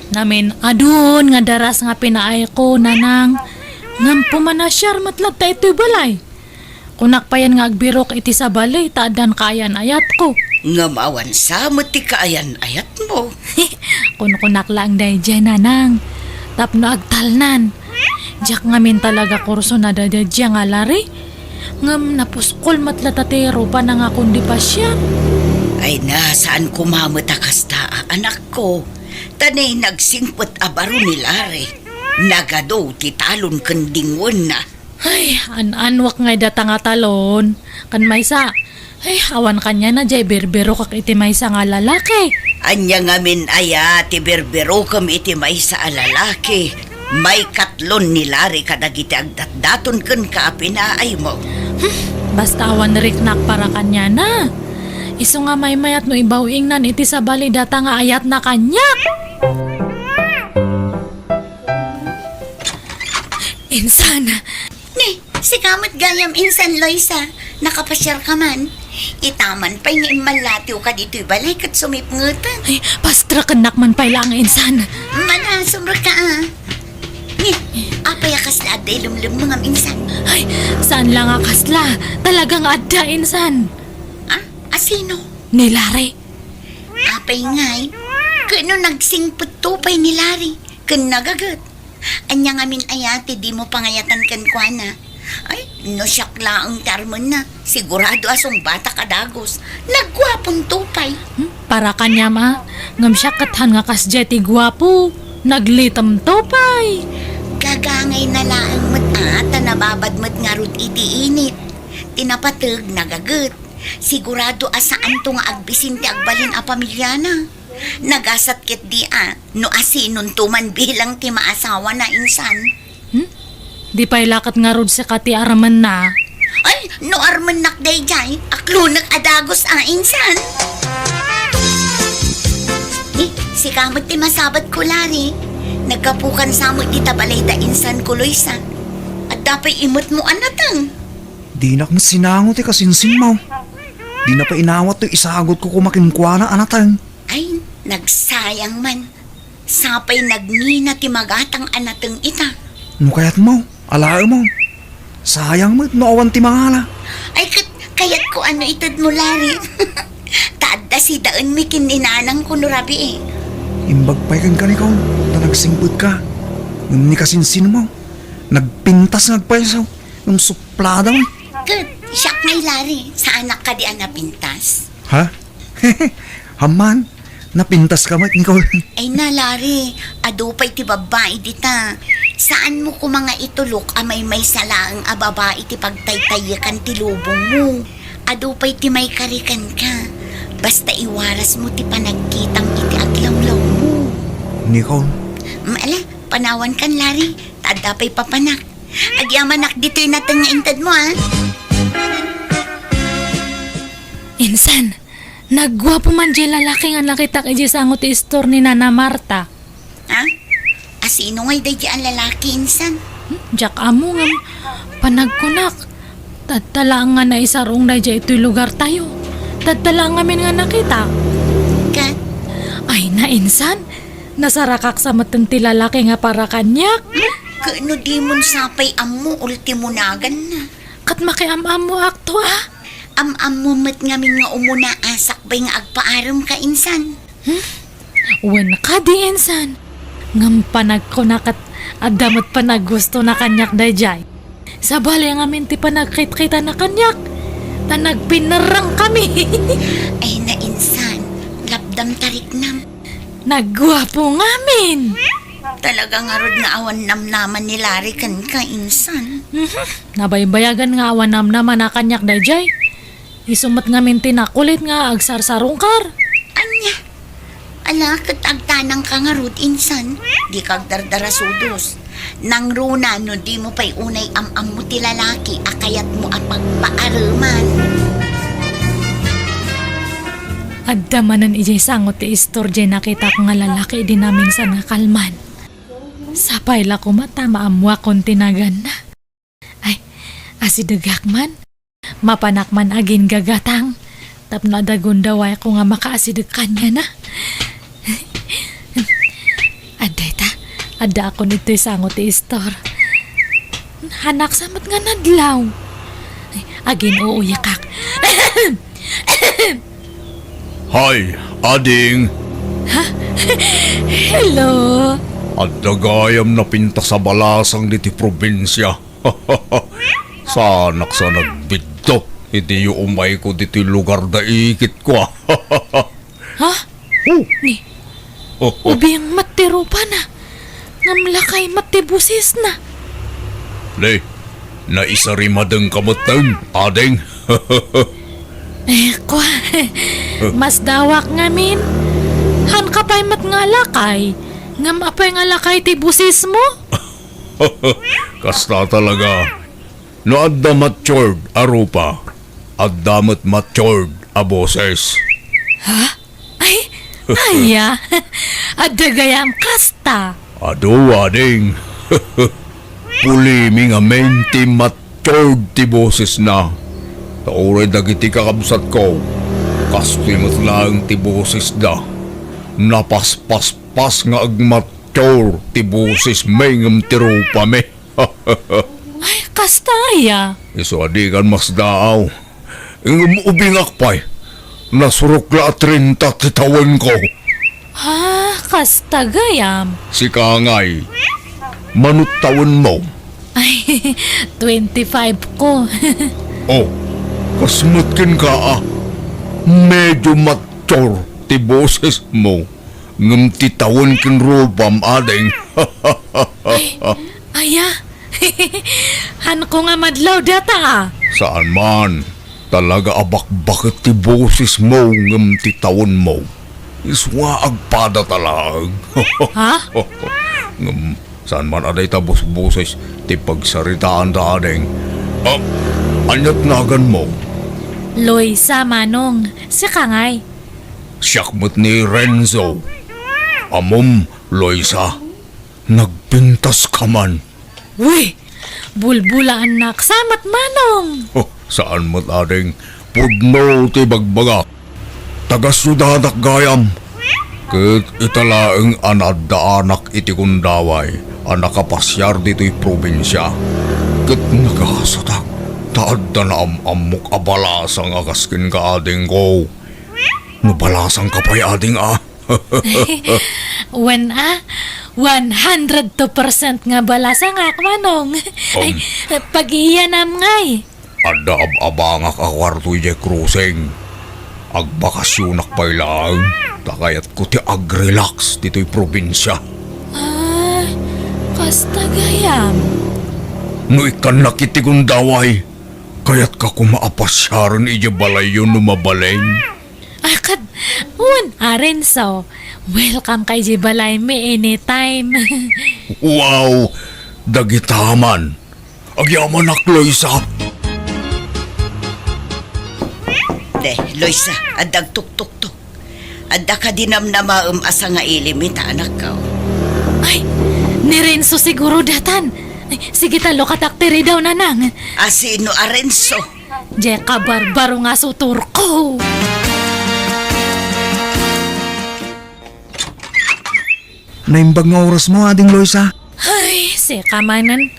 Namin-adun nga daras nga pinaayko, nanang. Ngem pumanasiar met latta itoy balay. Kunak payen nga agbirok iti sabali ta addan kaayan-ayatko. Ngem awan sa met ti kaayan-ayatmo. Kunkunak laeng daydiay, nanang, tapno agtalnan. Diak ngamin talaga kurso na daydiay nga Larry. Ngem napuskol met latta ti rupana nga kundi pasiar. Ay na, saan koma met a kasta, a, anakko. Ta nay nagsingpet a baro ni Larry. Nagadu ti talon ken dingwenna. Ay, an-anwak ngay data nga talon. Ken maysa, ay, awan kaniana jay birbirokak iti maysa nga lalaki. Ania ngamin aya ti birbirokem iti maysa a lalaki? Maikatlon ni Larry kadagiti agdatdaton kenka a pinaaymo. Hmm, basta awan riknak para kaniana. Isu nga maymayat no ibaw-ingnan iti sabali data nga ayatna kaniak. Insan. Ni, sika met gayam, Insan Loisa. Nakapasiarka man. Itaman pay nga immallatiwka ditoy balay ket sumipngetan. Ay, pastrakennak man pay laeng, Insan. Mana, sumrekka, a. Ni, apay a kasla adda ilemlemmengam, Insan? Ay, saan la nga kasla. Talaga nga adda, Insan. A? Asino? Ni Larry. Apay ngay, ket no nagsingpetto pay ni Larry ken nagaget, ania ngamin aya ti dimo pangayatan kenkuana? Ay, no siak laeng ti armenna, sigurado a sungbatak a dagus. Nagguaponto pay. Hmm, para kaniam a, ngem siak ket haan nga kasdiay ti guapo. Naglitemto pay. Gagangayna laeng met a ta nababad met ngarud iti init. Ti napateg, nagaget. Sigurado a saanto nga agbisin ti agbalin a pamiliana. Nagasat ketdi a no asinonto man bilang ti maasawana, Insan. Hmm? Di pay la ket ngarud sika ti armenna. Ay, no armennak daydiay, aklonek a dagus a, Insan. Eh, sika met ti masabatko, Larry. Naggapukan sa met dita balay da insanko, Loisa. Adda pay imetmo a nateng. Dinak met sinango ti kasinsinmo. Dina pay inawat toy isagutko koma kenkuana a nateng. Ay, nagsayang man. Sapay nagngina ti magatang a nateng ita. No kayatmo, alaemo. Sayang met no awan ti mangala. Ay, ket kayatko a no itedmo, Larry. Ta adda sidaenmi ken ni nanangko no rabii. Imbag pay kenka, Nicole, ta nagsingpetka. Ngem ni kasinsinmo, nagpintas nga agpayso. Ngem suplada man. Ket siak ngay, Larry, saanak kadi a napintas? Ha? Amman, napintaska met, Nicole. Ay na, Larry, adu pay ti babbai dita. Saanmo koma nga itulok a maymaysa laeng a babai ti pagtaytaykan ti lubongmo. Adu pay ti maikari kenka. Basta iwarasmo ti panagkitam iti aglawlawmo. Nicole. Mm, ala, panawankan, Larry. Ta adda pay papanak. Agyamanak ditoy nateng nga intedmo, a. Insan, nagguapo man diay lalaki nga nakitak idiay sango ti istor ni Nana Marta. Ha? Asino ngay daydiay a lalaki, Insan? Hmm, diak ammo ngem panagkunak. Tatta laeng nga naisar-ong daydiay itoy lugartayo. Tatta laeng ngamin nga nakitak. Ket? Ay na, Insan, nasarakak sa metten ti lalaki nga para kaniak. Ket no dimon sa pay ammo, ultimo naganna. Ket makiam-ammoakto a. Am-ammo met ngamin nga umuna a sakbay nga agpaaremka, Insan. Hmm? Wen kadi, Insan. Ngem panagkuna ket adda met panaggustona kaniak daydiay. Sabali ngamin ti panagkitkitana kaniak. Ta nagpinerrengkami. Ay na, Insan, lapdam ta riknam. Nagguapo ngamin. Talaga ngarud nga awan namnaman ni Larry kenka, insan. Mhm. Nabaybayagan nga awan namnaman a kaniak dayjay. Isu met ngamin ti nakulit nga agsarsarungkar. Ania? Ala, ket agtanangka ngarud, insan. Dika agdardarasudos. Nangruna no dimo pay unay am-ammo ti lalaki a kayatmo a pagpaareman. Adda manen idiay sango ti istor diay nakitak nga lalaki idi naminsan nga kalman. Sapay la koma ta maammoakon ti naganna. Ay, asidegak man. Mapanak man aginggagatang tapno adda gundawayko nga makaasideg kaniana. Adda ita, addaakon ditoy sango ti istor. Hanaksa met nga nadlaw. Ay, agin-uuyakak. Hay, ading! Ha? Hello? Adda gayam napintas a balasang ditoy probinsia. Saanak sa nagbidto iti yuumayko ditoy lugar da ikitko, a. Ha? Oh. Ni, ubing met ti rupana, ngem lakay met ti bosesna. Ni, naisarimadengka metten, ading. Eh, kua, masdawak ngamin. Hanka pay met nga lakay, ngem apay nga lakay ti bosesmo? Kasta talaga. No adda matured a rupa, adda met matured a boses. Ha? Ay, aya. Adda gayam kasta. Adu, ading. Pulimi ngamin ti matured ti bosesna. Ta uray dagiti kakabsatko, kastoy met laeng ti bosesda. Napaspaspas nga agmature ti bosesmi ngem ti rupami. Ay, kasta aya? Isu a dikan masdaaw. Ngem ubingak pay, nasurok la a treinta ti tawenko. Ah, kasta gayam. Sika ngay, mano tawenmo? Ay, twenty-five ko. Oh, kas met kenka a, medyo mature ti bosesmo. Ngem ti tawen ken rupam, ading. Ay, aya? Hanko nga madlaw data, a. Saan man. Talaga a bakbaket ti bosesmo ngem ti tawenmo. Isua agpadata laeng. Ha? Ngem saan man a dayta bosboses ti pagsaritaanda, ading. Ah, aniat naganmo? Loisa, manong. Sika ngay? Siak met ni Renzo. Ammom, Loisa, nagpintaska man. Uy! Bulbulaannak sa met, manong! Oh, saan met, ading. Pudno ti bagbagak. Taga-siudadak gayam. Ket ita laeng a naaddaanak iti gundaway a nakapasiar ditoy probinsia. Ket nagasatak ta adda naam-ammok a balasang a kas kenka, adingko. No balasangka pay, ading, a. Wen a, one hundred two percent nga balasangak, manong. Ay, um, pag-iyanam ngay. Adda ab-abangak a kuarto idiay krusing. Agbakasyonak pay laeng, ta kayatko ti agrelax ditoy probinsia. Ah, kasta gayam. No ikkannak iti gundaway, kayatka koma a pasiaren idiay balayyo no mabalin. Ah, ket, wen, a Renzo, welcome ka idiay balaymi anytime. Wow! Dagita man. Agyamanak, Loisa. De, Loisa, adda agtuktuktok. Adda kadi namnamaem a sangailim ita, anakko. Ay, ni Renzo siguro datan. Ay, sige ta, lukatak ti ridaw, nanang. A sino a Renzo? Diay kabarbaro nga sutorko. Naimbag nga orasmo, ading Loisa. Ay, sika manen.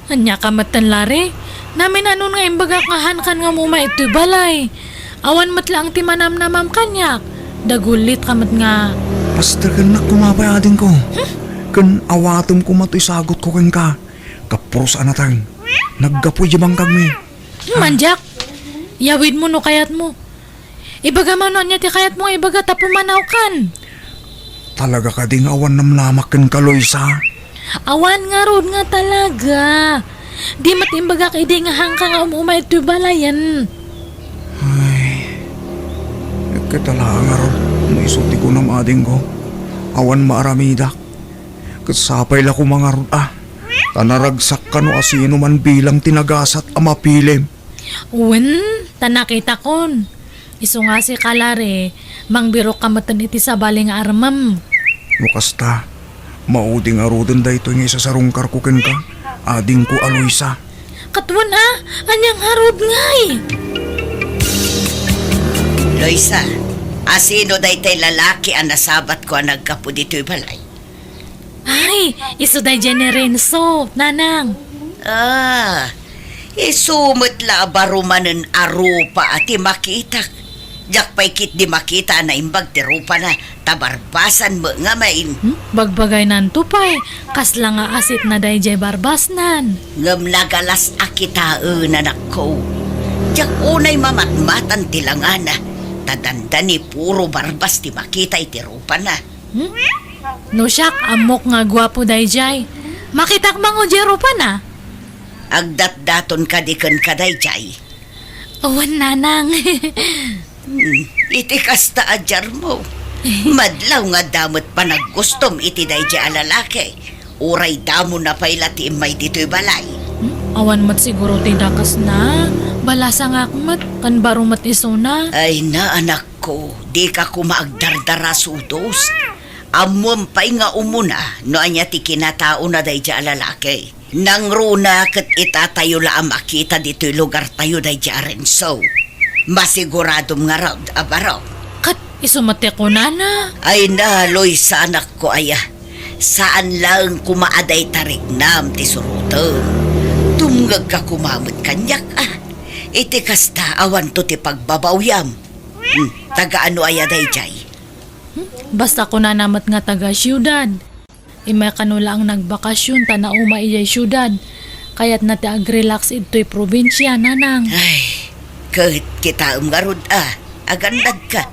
Ania ka metten, Larry? Naminanon nga imbagak nga hankan nga umay itoy balay. Awan met laeng ti manamnamam kaniak. Dagulit ka met nga. Pastekennak koma pay, adingko. Hmm? Ken awatem koma toy sagutko kenka. Kapuros a nateng. Naggapu idiay bangkagmi. Hmm, mandiak. Yawidmo no kayatmo. Ibagam no ania ti kayatmo nga ibaga ta pumanawkan. Talaga kadi nga awan namnamak kenka, Loisa? Awan ngarud nga talaga. Di met imbagak idi nga hangka nga um-uma itoy balayen. Ay, ket ala ngarud, no isu ti kunam, adingko, awan maaramidak. Ket sapay la koma ngarud a, ta naragsak kano a sino man bilang ti nagasat a mapilim. Wen, ta nakitakon. Isu nga si Kalare, mangbirok ka metten iti sabali nga armem. No kasta, maudi ngaruden daytoy nga isasarungkarko kenka, adingko a Loisa. Ket wen a, ania ngarud ngay? Loisa, asino daytay lalaki a nasabatko a naggapu ditoy balay? Ay, isu daydiay ni Renzo, nanang. Ah, isu met la a baro manen a rupa a ti makitak. Diak pay ketdi makita a naimbag ti rupana, ta barbasan met ngamin. Hmm? Bagbagaynanto pay, kasla nga asitna daydiay barbasnan. Ngem nagalas a kitaen, anakko. Diak unay mamatmatan ti langana, ta dandani puro barbas ti makita iti rupana. Hmm? No siak, ammok nga guapo daydiay. Makitak mango diay rupana? Agdatdaton kadi kenka daydiay? Awan, nanang. Hmm, iti kasta a diarmo, madlaw nga adda met panaggustom iti daydiay a lalaki. Uray damona pay la ti immay ditoy balay. Hmm? Awan met siguro ti dakesna. Balasangak met, ken baro met isuna. Ay na, anak ko, dika koma agdardara sudos. Ammoem pay nga umuna no ania ti kinataona daydiay a lalaki. Nangruna ket itatayo la a makita ditoy lugartayo daydiay a Renzo. Masiguradom ngarud a baro. Ket isu met ti kunana. Ay na, Loisa, anakko aya. Saan laeng koma a dayta riknam ti surotem. Dumngegka koma met kaniak a. Iti kasta, awanto ti pagbabawyam. Hmm, taga ano aya daydiay? Hmm? Basta kunana met nga taga siudad. Immay kano laeng nagbakasyon ta nauma idiay siudad. Kayatna ti agrelax idtoy probinsia, nanang. Ay, ket kitaem ngarud a, agannadka.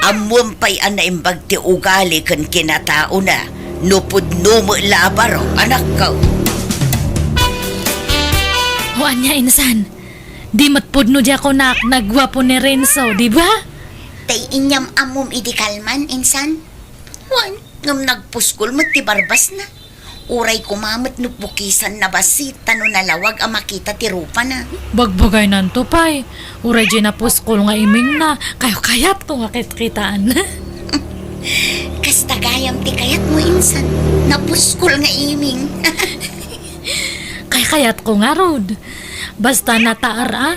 Ammoem pay a naimbag ti ugali ken kinataona no pudno met la a baro, anakko. O ania, insan? Di met pudno diay kunak, nagguapo ni Renzo, di ba? Tay inyam-ammom idi kalman, insan? Wen, ngem nagpuskol met ti barbasna. Uray koma met no pukisanna bassit, ta no nalawag a makita ti rupana. Bagbagaynanto pay. Uray diay napuskol nga imingna, kayat-kayatko nga kitkitaan. Kasta gayam ti kayatmo, insan. Napuskol nga iming. Kayat-kayatko ngarud. Basta nataer a.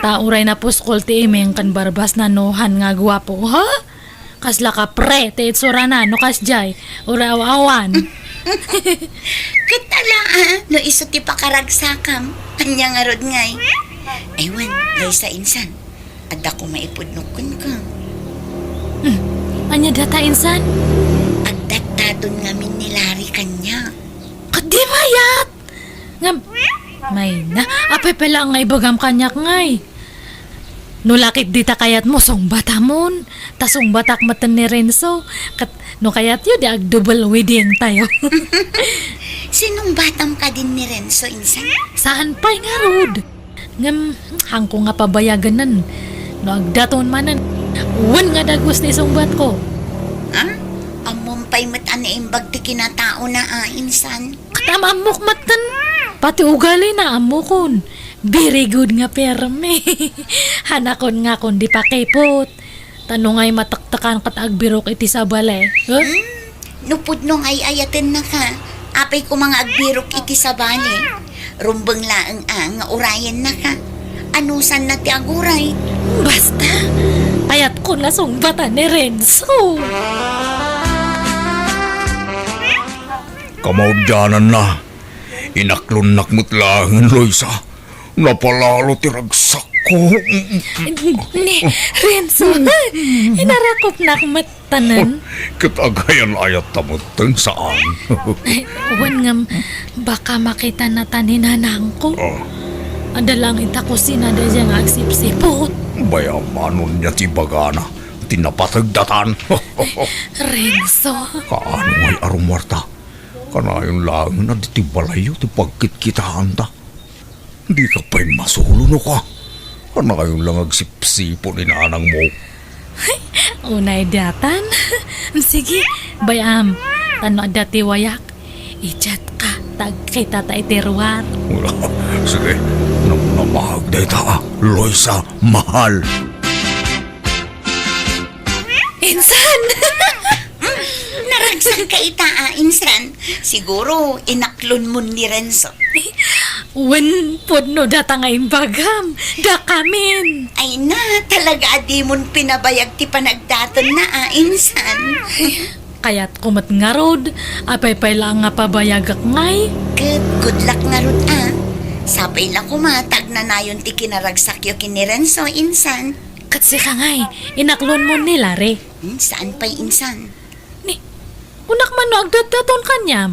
Ta uray napuskol ti iming ken barbasna no han nga guapo, ha? Kasla kapre ti itsurana no kasdiay, uray aw-awan. Ket ala a, no isu ti pakaragsakam, ania ngarud ngay? Ay wen, Loisa, insan, adda koma ipudnok kenka. Hmm, ania data, insan? Agdatdaton ngamin ni Larry kaniak. Ket di mayat! Ngem, mayna, apay pay laeng nga ibagam kaniak ngay? No la ketdi ta kayatmo, sungbatamon. Ta sungbatak metten ni Renzo. Ket no kayatyo, di ag-double wedding tayo. Sinungbatam kadin ni Renzo, insan? Saan pay ngarud? Ngem, haanko nga pabayaganen. No agdaton manen, wen nga dagus ti sungbatko. Ha? Ammom pay met a naimbag ti kinataona a, insan? Ket am-ammok metten. Pati ugalina, ammokon. Very good nga permi. Hanakon nga kon di pakipot. Ta no ngay matektekan ket agbirok iti sabali. Huh? Hmm? No pudno nga ay-ayatennaka, apay koma nga agbirok iti sabali? Rumbeng laeng a nga urayennaka. Anusanna ti aguray? Basta, kayatkon nga sungbatan ni Renzo. Kamaudiananna, inaklonnak met laengen, Loisa. Napalalo ti ragsakko. Ni, Renzo, inarakopnak met tanan. Ket agayan-ayatta metten, saan? Ay, wen ngem, baka makitanna ta ni nanangko. Ah. Adda laeng ita kusina daydiay nga agsipsiput. Bayamanon niya ti ibagana. ti napateg datan. Renzo. Kaano ngay a rummuarta? Kanayon laeng a ditoy balayyo ti pagkitkitaanta. Dika pay masulo no ka. Kanayon lang agsipsipon ni nanangmo. Unay datan. Sige, bay-am. Ta no adda ti wayak, i-chat ka, ta agkita ta iti ruar. Sige, nam-, namahag dayta, Loisa, mahal. Insan! Naragsak ka ita, a, insan. Siguro, inaklonmon ni Renzo. Wen, pudno data nga imbagam. Dakamin. Ay na, talaga a dimon pinabayag ti panagdaton na, a, insan. Kayatko met ngarud, apay pay la nga pabayagak ngay. Ket good luck ngarud, a. Sapay la koma, ta agnanayon ti kinaragsakyo ken ni Renzo, insan. Ket sika ngay, inaklonmon ni Larry. Hmm, saan pay insan? Ni, kunak man no agdatdaton kaniam?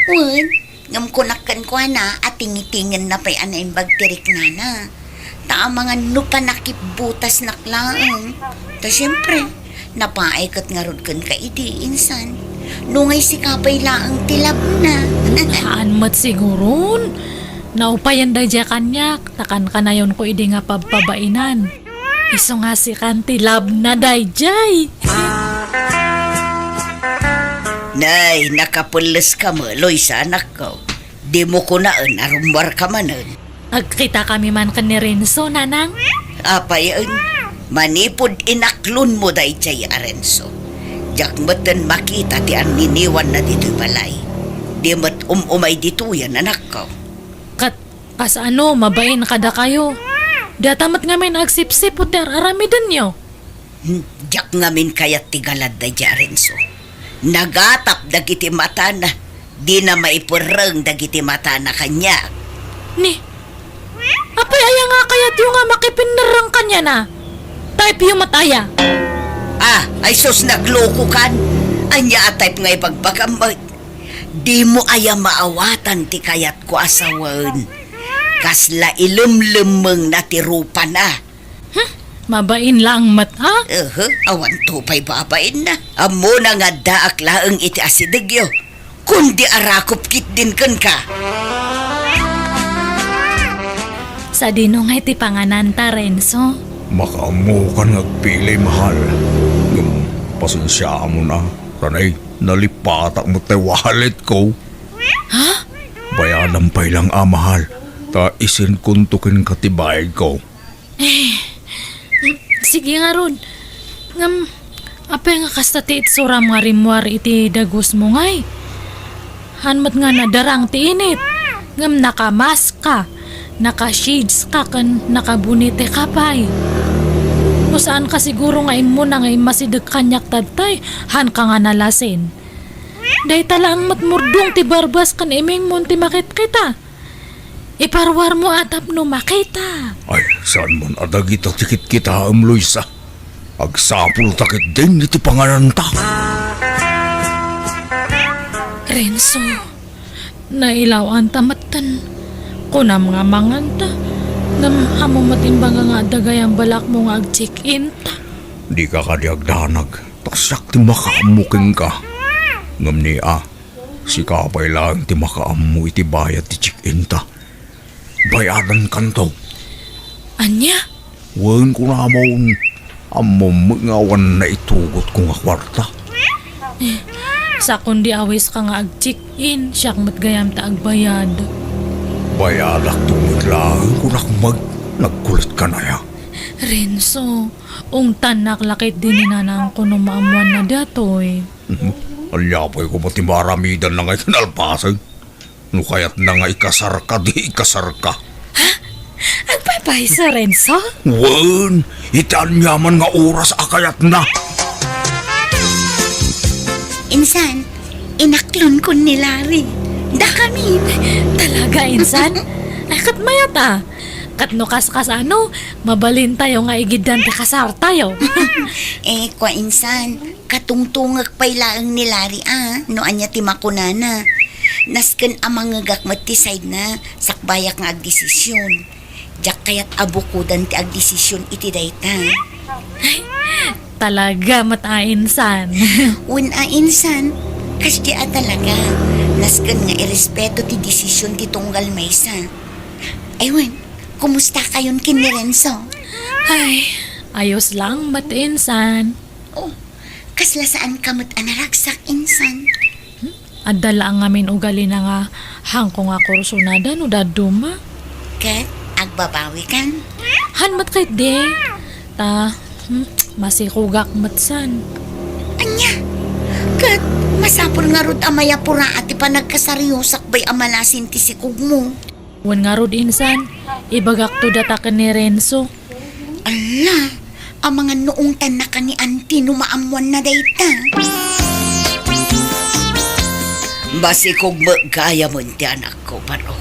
Wen, ngem kunak kenkuana a tingitingen na pay a naimbag ti riknana. Ta amangan no panakipbutasnak laeng. Ta siempre, napaay ket ngarud kenka idi, insan. No ngay sika pay laeng ti labna. Haan met siguron. Naupayen daydiay kaniak, ta kankanayonko idi nga pabpabainan. Isu nga sikan ti labna daydiay. Nay, nakapelles ka met, Loisa, anakko. Dimo kunaen a rummuarka manen. Agkita kami man ken ni Renzo, nanang. Apay, en, manipud inaklonmo daydiay a Renzo. Diak metten makita ti anniniwanna ditoy balay. Di met um-umay ditoyen, anakko. Ket Kasano, mabain kadakayo? Data met ngamin agsipsipot ti ar-aramidenyo. Hmm, diak ngamin kayat ti galad daydiay a Renzo. Nagatap dagiti matana, dina maiperreng dagiti matana kaniak. Ni, apay aya nga kayatyo nga makipinnerreng kaniana? Type-yo met aya? Ah, ay sus, naglokokan. Ania a type nga ibagbagam met? Dimo aya maawatan ti kayatko a sawen? Kasla ilemlemmengna ti rupana. Hmm, mabain laeng met, a? Ehe, awanto pay babainna. Ammona nga addaak laeng iti asidegyo. Kundi arakop ketdin kenka. Sadino ngay ti pangananta, Renzo? Makaammokan nga agpili, mahal. Ngem, pasensiaamon a, ranay, nalipatak met tay walletko. Ha? Bayadam pay lang a, mahal, ta isendkonto kenka ti bayadko. Eh, sige ngarud. Ngem, apay nga kasta ti itsuram nga rimmuar iti dagusmo ngay? Haan met nga nadarang ti init. Ngem nakamask ka, naka-shades ka, ken nakabonete ka pay. No saan ka siguro nga immuna nga immasideg kaniak tattay, haan ka nga nalasin. Dayta laeng met murdong ti barbas ken imingmon ti makitkita. Iparuarmo a tapno makita. Ay, saan man a dagita ti kitkitaem, Luisa? Agsapulta ketdin iti pangananta. Renzo, nailaw-anta metten. Kunam nga manganta, ngem ammo met imbag nga adda gayam balakmo nga ag-check-inta. Dika kadi agdanag, ta siak ti makaammo kenka. Ngem ni a, sika pay laeng ti makaammo iti bayad ti check-inta. Bayadankanto. Ania? Wen, kunamon, ammom met nga awan naitugotko nga kuarta. Eh, sakon di awiska nga ag-check-in, siak met gayam ta agbayad. Bayadakto met laeng, kunak met, nagkulit ka na ya. Renzo, ungtannak la ketdi ni nanangko no maammoanna datoy. Mhm. Ania pay koma ti maaramidanna ngay ti nalpasen? No kayatna nga ikasarka, di ikasarka. Ha? Agpaypayso, Renzo? Wen, iti aniaman nga oras a kayatna. Insan, inaklonko ni Larry. Dakami. Talaga, insan? Ay, ket mayat a. Ket no kaskasano, mabalintayo nga igiddan ti kasartayo. Eh, kua insan, katungtungek pay laeng ni Larry a, no ania ti makunana. Nasken a mangngegak met ti side na, sakbayak nga agdesisyon. Diak kayat a bukodan ti agdesisyon iti dayta. Ay, Talaga met a insan. Wen a insan, kasdiay a talaga. Nasken nga irespeto ti desisyon ti tunggal maysa. Ay wen, kumusta kayon ken ni Renzo? Ay, ayos lang met insan. Oh, kasla saan ka met a naragsak insan? Adda laeng ngamin ugalina nga hangko nga kursunada no dadduma. Ket agbabawikan? Han met ketdi. Ta, hmm, masikugak met san. Ania? Ket masapul ngarud a mayapuraa ti panagkasaryo sakbay a malasin ti sikugmo. Wen ngarud insan, ibagakto data ken ni Renzo. Alla, amangan no ungtannaka ni Auntie no maammoanna dayta. Masikog met gayamen ti anakko, Paro.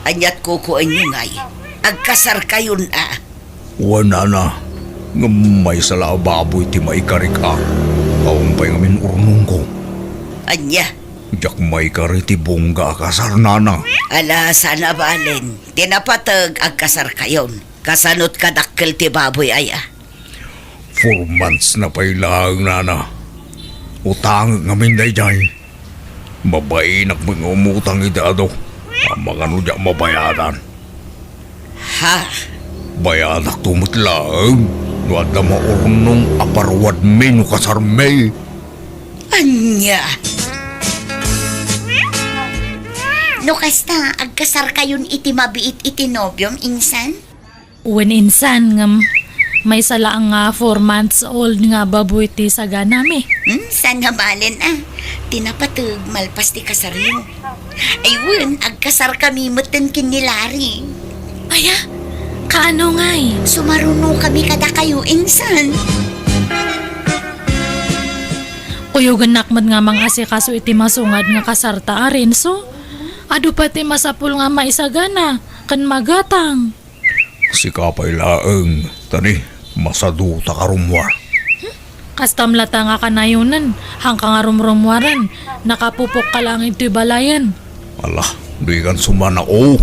Aniat kukuenyo ngay? Agkasarkayon a. Wen, nana, ngem maysa la a baboy ti maikarik a. Awan pay ngamin urnongko. Ania? Diak maikari ti bungga a kasar, nana. Ala, saan a balen. Ti napateg, agkasarkayon. Kasano't kadakkel ti baboy aya? Four months na pay laeng, nana. Utangek ngamin daydiay. Mabainak met nga umutang iti adu. Amangan no diak mabayadan. Ha? Bayadakto met laeng no adda maurnong a paruadmi no kasarmi. Ania? No kasta, agkasarkayon iti mabiit iti nobiom, insan? Wen, insan, ngem maysa laeng nga four months old nga baboy ti saganami. Hmm, saan a balen a. Ti napateg, malpas ti kasaryo. Ay wen, agkasarkami metten ken ni Larry. Aya? Kaano ngay? Sumarunokami kadakayo, insan. Kuyogennak met nga mangasikaso iti masungad nga kasarta a Renzo. Adu pay ti masapul nga maisagana ken magatang. Sika pay laeng, tani, masaduta ka rummuar. Kastam latta nga kanayonen, hanka nga rumrummuaren, nakapupokka laeng iti balayen. Ala, dikan sumanao.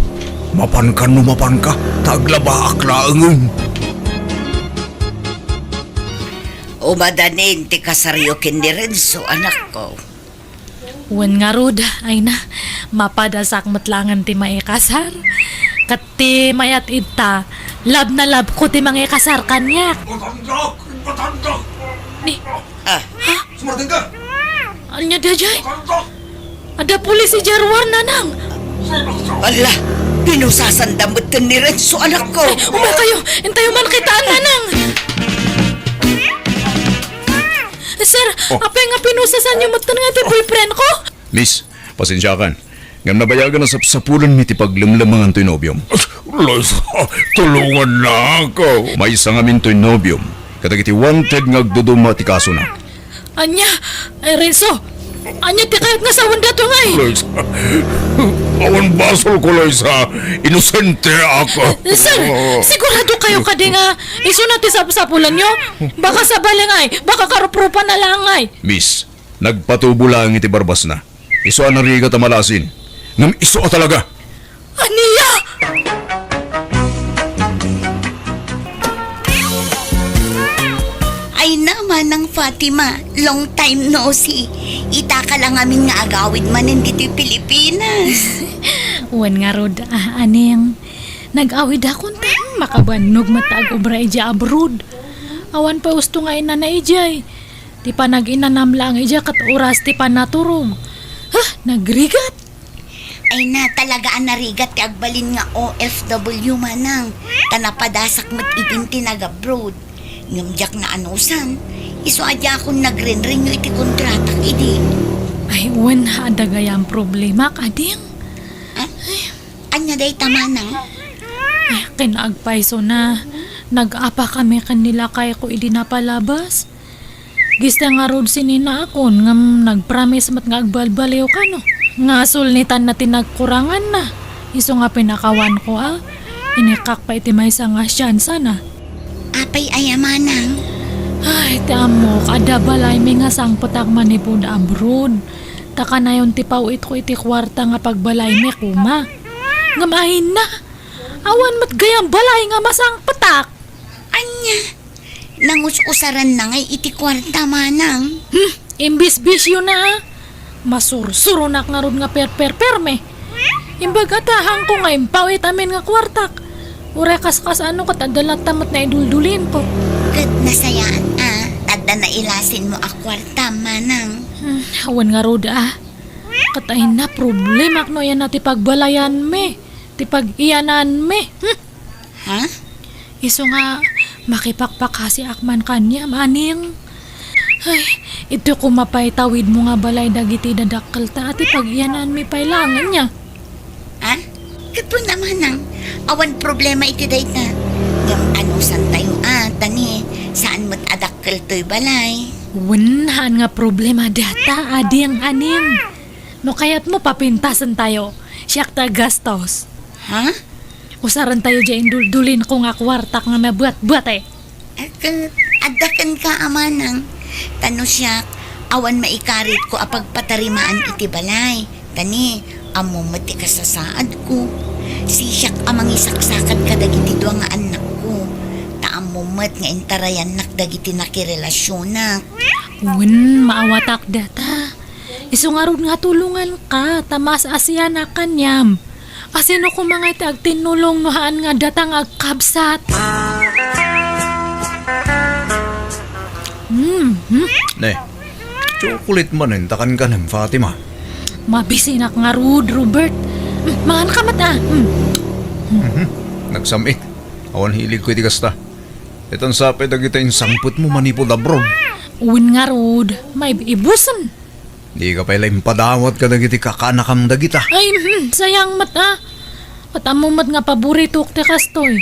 Mapankan no mapanka, ta aglabaak laengen. Umadanin ti kasaryo ken ni Renzo, anakko. Wen ngarud, ay na, mapadasak met laengen ti maikasar. Ket ti mayat ita, love na love ko ti mangikasar kaniak. Batandak! Batandak! Ni, Ah, ha? Sumardeng ka! Ania daydiay? Batandak! Adda pulis idiay ruar, nanang. Ala, pinusasanda metten ni Renzo, anakko. Umakayo, intayo man kitaan, nanang. Sir, Oh. apay nga pinusasanyo metten nga ti boyfriend ko? Miss, pasensiakan. Ngem nabayagan a sapsapulenmi ti paglemlemangan toy nobiom. Loisa, tulongannak. Maysa ngamin toy nobiom. Kadagiti wanted nga agduduma ti kasona. Ania? Ay, Renzo, ania ti kayat nga sawen dato ngay? Loisa, awan basolko, Loisa. Inosente ako. Sir, sigurado kayo kadi nga isuna ti sapsapulanyo? Baka sabali ngay, baka karuprupan na lang ngay. Miss, nagpatubo laeng iti barbasna. Isu a narigat a malasin. Ngem isu a talaga. Ania? Ay na, Manang Fatima, long time no see. Ita ka lang amin nga agawid manen ditoy Pilipinas. Wen ngarud, ah, aning, nag-awidakon ta makabannog met ta agobra idiay abroad. Awan pay usto nga inana idiay. Ti panag-inanam laeng idiay ket oras ti panaturog. Huh, nagrigat! Ay na, talaga a narigat ti agbalin nga O F W, manang, ta napadasak met idin ti nag-abroad. Ngem diak naanusan, isu a diakon nagrenrenew iti kontratak idi. Ay, wen, adda gayam problemak, ading. Ah? Ania dayta, manang? Ay, ken agpayso na, nag-apakami ken ni lakayko idi napalabas. Gista ngarud sininaakon ngem nagpromise met nga agbalbaliw kano. Nga sulnitanna ti nagkuranganna. Isu nga pinakawanko a, inikak pay iti maysa nga siansana. Apay aya, manang? Ay, ti ammok, adda balaymi nga sangpetak manipud abroad. Ta kanayon ti paw-itko iti kuarta nga pagbalaymi koma. Ngem ay na, awan met gayam balay nga masangpetak. Ania? Nangus-usaranna ngay iti kuarta, manang. Hmm, imbisbisyona, a. Masursuronak ngarud nga perperperme. Imbag a ta haanko nga impawit amin nga kuartak. Uray kaskas ano ket adda latta met naiduldulinko. Ket nasayaan a, ta adda nailasinmo a kuarta, manang. Hmm, awan ngarud a. Ket ay na, problemak no ayanna ti pagbalayanmi, ti pag-iyananmi. Hmm. Ha? Isu nga makipakpakasiak man kaniam, aning. Ay, iti koma pay tawidmo nga balay dagiti dadakkelta, a ti pag-iyananmi pay laeng ania. Ha? Ket wen a manang, awan problema iti dayta. Ngem anusantayo a, ta ni, saan met a dakkel toy balay. Wen, haan nga problema data, ading, aning. No kayatmo, papintasentayo. Siak ti aggastos. Ha? Usarentayo diay induldulinko nga kuartak nga nabuatbuat, e. Ket adda kenka a manang. Ta no siak, awan maikaritko a pagpatarimaan iti balay. Ta ni, ammom met ti kasasaadko. Sisiak a mangisaksakat kadagiti dua nga annakko. Ta ammom met nga intarayannak dagiti nakirelasionak. Wen, maawatak data. Isu ngarud nga tulonganka, ta maas-asianak kaniam. A sino koma nga iti agtinnulong no haan nga data nga agkabsat? Hmm, hmm. Ne, chocolate manen ta kankanem, Fatima. Mabisinak ngarud, Robert. Hmm, manganka met a. Hmm. Mhm. Nagsam-it. Awan hiligko iti kasta. Itan sa pay dagita insangpetmo manipud abroad. Wen ngarud, maibusen. Dika pay la impadawat kadagiti kakaanakam dagita. Ay, hmm, sayang met a. Ket ammom met nga paboritok ti kastoy.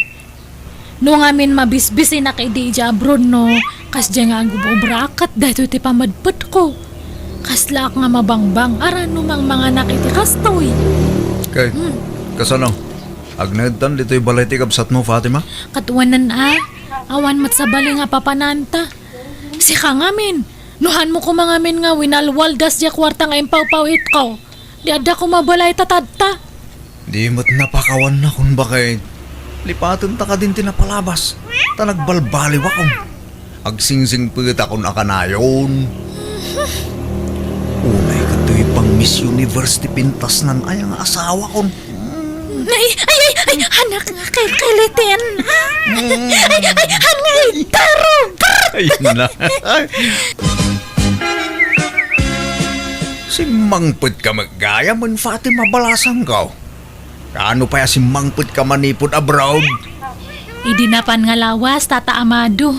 No ngamin mabisbisinak idi idiay abroad no, kasdiay nga agubobraak ket daytoy ti pamadpetko. Kaslaak nga mabangbang-ara no mangmanganak iti kastoy. Kay, hmm, kasano? Agnaedtan ditoy balay ti kabsatmo, Fatima? Ket wen a, awan met sabali nga papananta. Sika ngamin, no haanmo koma ngamin nga winalwaldas diay kuarta nga impawpawitko, di adda koma balay ta tadta. Di met napakawanakon baket. Lipatenta kadin ti napalabas, ta nagbalbaliwakon. Agsingsingpetakon a kanayon. Unay ket toy pang Miss Universe ti pintasnan aya nga asawakon. Ay, ay, ay, ay, anak nga kikiliten, ha? Mm. Ay, ay, angay, taro, brr! Ay, na. Simmangpetka met gayam, Fatima, balasangko. Kaano pay a simmangpetka manipud abroad? Idi napan nga lawas, Tata Amado.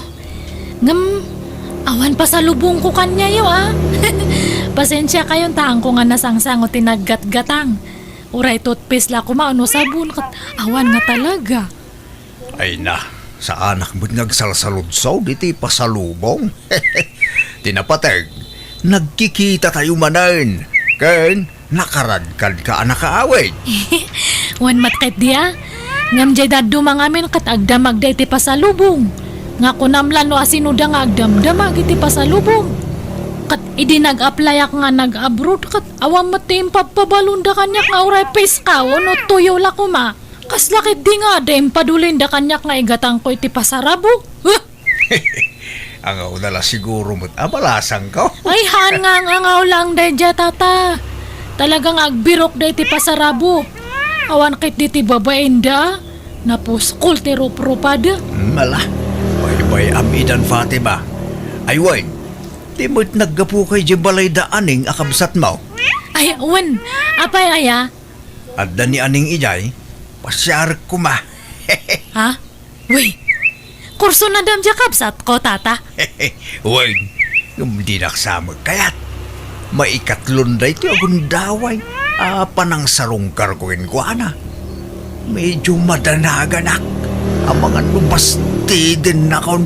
Ngem, awan pasalubongko kaniayo, a. Pasensiakayon ta haanko nga nasangsango ti naggatgatang. Uray toothpaste la koma wenno sabon ket awan nga talaga. Ay na, saanak met nga agsalsaludsod iti pasalubong. Ti napateg, nagkikitatayo manen. Ken nakaradkadka a nakaawid. Wen met ketdi a. Ngem diay dadduma ngamin ket agdamagda iti pasalubong. Nga kunam la no asinoda nga agdamdamag iti pasalubong. Ket idi nag-applyak nga nag-abroad ket awan met ti impabpabalonda kaniak nga uray piskaw wenno tuyo la koma. Kasla ketdi nga adda impadulinda kaniak nga igatangko iti pasarabo. Huh! Angawda la siguro met a balasangko. Ay, haan nga ang-angaw laeng daydiay, Tata. Talaga nga agbirokda iti pasarabo. Awan ketdi ti babainda. Napuskol ti ruprupada. Mala, baybay-am idan, Fatima. Ay wen, di met naggapuka idiay balayda Aning a kabsatmo? Ay, wen. Apay aya? Adda ni Aning idiay, pasiarek koma. Ha? Uy, kursunadam diay kabsatko, Tata? Wen, ngem dinak sa met kayat. Maikatlon daytoy a gundaway a panangsarungkarko kenkuana. Medyo madanaganak amangan no bastidennakon.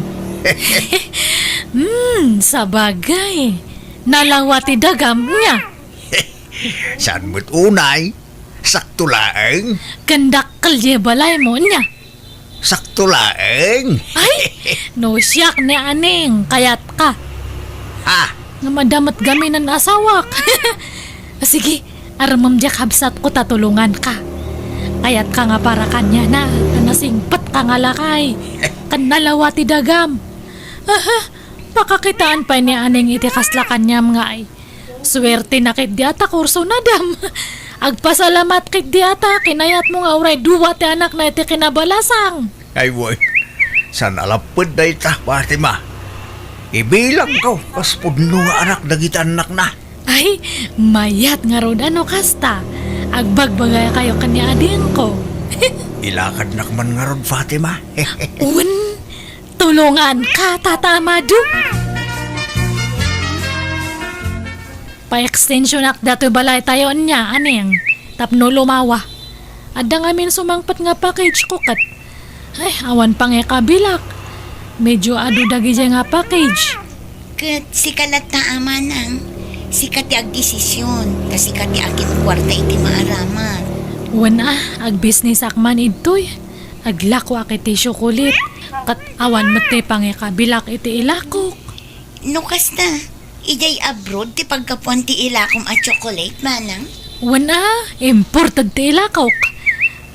Hmm, sabagay. Nalawa ti dagam nia. Saan met unay? Sakto laeng? Ken dakkel diay balaymo nia. Sakto laeng. Ay, no siak ni Aning, kayatka. Ha? Nga madamot gamin an asawak. Sige, armem diay kabsatko ta tulonganka. Kayatka nga para kaniana, ta nasingpetka nga lakay. Ken nalawa ti dagam. Aha, pakakitaan pay ni Aning iti kasla kaniam ngay. Suertena ketdi a ta kursunadam. Agpasalamat ketdi a ta kinayatmo nga uray dua ti anakna iti kinabalasang. Ay, wen. Saan a lapped dayta, Fatima. Ibilangko kas pudno nga anak dagiti annakna. Ay, mayat ngarud a no kasta. Agbagbagakayo ken ni adingko. Ilakadnak man ngarud, Fatima. Wen, tulonganka, Tata Amado. Paekstensionak datoy balaytayo ania, Aning, tapno lumawa. Adda ngamin sumangpet nga package ko ket, ay, awan pay nga ikabilak. Medyo adu dagidiay nga package. Ket sika latta a manang, sika ti agdesision, ta sika ti akinkuarta iti maaramat. Wen a, agbisnisak man idtoy. Aglakoak iti siokolit, ket awan met ti pangikabilak iti ilakok. No kasta, idiay abroad ti paggapuan ti ilakom a tsokolate, manang? Wen a, imported ti ilakok.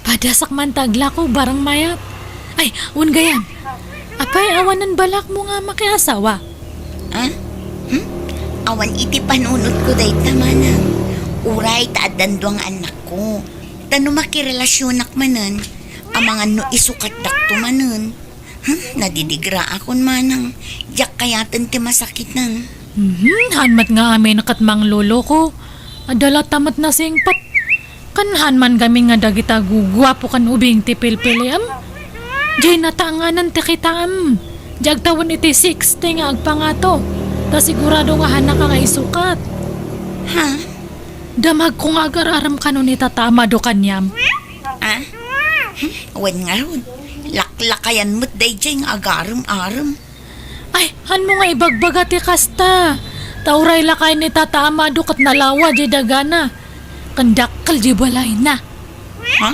Padasak man ta aglako barang mayat. Ay, wen gayam. Apay, awanen balakmo nga makiasawa? Ah? Hmm? Awan iti panunotko dayta, manang. Uray ta addan dua nga annakko. Ta no makirelasionak manen, amangan no isukatdakto manen. Hmm, nadidigraakon, manang. Diak kayaten ti masakiten. Mhm, haan met nga amin ket mangloloko. Adda latta met nasingpet. Ken haan man gamin nga dagita guguapo ken ubing ti pilpiliam. Diay natanganan ti kitaem. Diay agtawen iti sixty nga agpangato. Ta sigurado nga haanka nga isukat. Ha? Damagko nga agar-arem kano ni Tata Amado kaniam. Ah? Hmm, wen ngarud, laklakayan met daydiay nga agarem-arem. Ay, hanmo nga ibagbaga ti kasta. Ta uray lakay ni Tata Amado ket nalawa diay dagana. Ken dakkel diay balayna. Ha?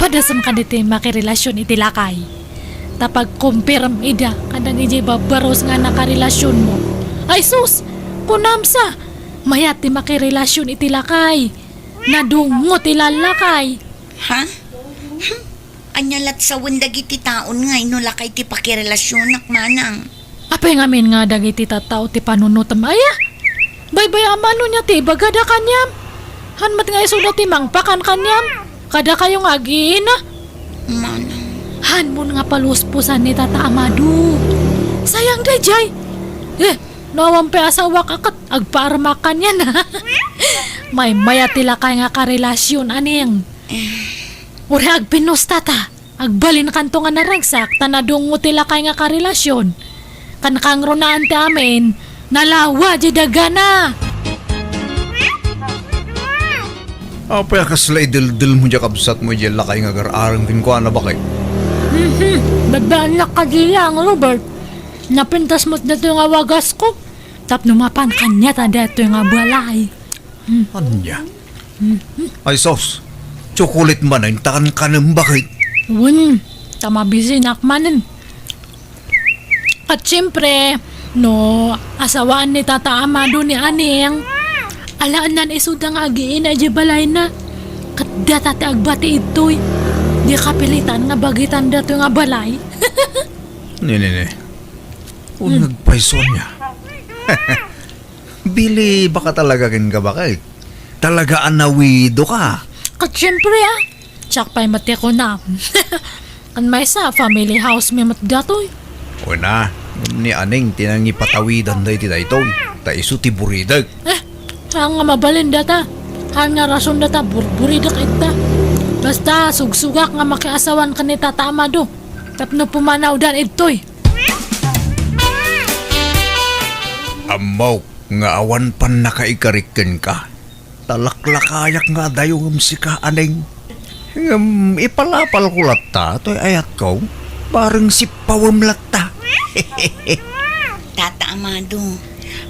Padasem kadi ti makirelasion iti lakay. Ta pagkumpirem ida kadagiti babbarus nga nakarelasionmo. Ay sus! Kunam sa! Mayat ti makirelasion iti lakay. Nadungngo ti lallakay. Ha? Hmm? Ania lat sawen dagiti taon nga no lakay ti pakirelasionak, manang? Apay ngamin nga dagiti tattao ti panunotem aya? Baybay-am no nia ti ibagada kaniam? Haan met nga isuda ti mangpakan kaniam? Kadakayo nga agiina? Manang. Hanmon nga paluspusan ni Tata Amado. Sayang daydiay. Eh, no awan pay asawak a ket agpaarmak kaniana. Maymaya ti lakay nga karelasion, Aning. Uray agpinusta ta, agbalinkanto nga naragsak ta nadungngo ti lakay nga karelasion. Ken kangrunaan ti amin, nalawa diay dagana. Apay a kasla ideldelmo diay kabsatmo idiay lakay nga agar-arem kenkuana, baket? Mhm. Babbaannak kadi laeng, Robert. Napintas met datoy nga wagasko. Tapno mapan kaniata datoy nga balay. Hmm. Ania? Hmm. Ay sus, tsokolit manen ta kankanem, baket? Wen, ta mabisinak manen. Ket siempre, no asawaan ni Tata Amado ni Aning, alaennan isuda nga agiina idiay balayna. Ket data ti agbati idtoy. Di kapilitan nga bagitan datoy nga balay. Ni, ni, ni. Hmm. Uneg pay, Sonia. Bili, baka talaga kenka, baket? Talaga a nawidoka? Ket siempre, ah. Siak pay met ti kunam. Ken maysa, family house mi met datoy. Wen a, ni Aning ti nangipatawidan daytoy, ta isu ti buridek. Eh, saan nga mabalin data? Haan nga rason data, burburidek ita. Basta, sugsugak nga makiasawan ken ni Tata Amado. Tapno pumanawdan idtoy. Ammok nga awan pannakaikarik kenka. Ta laklakayak nga adayongem sika, Aning. Ngem ipalapalko latta toy ayatko, bareng sippawem latta. Tata Amado,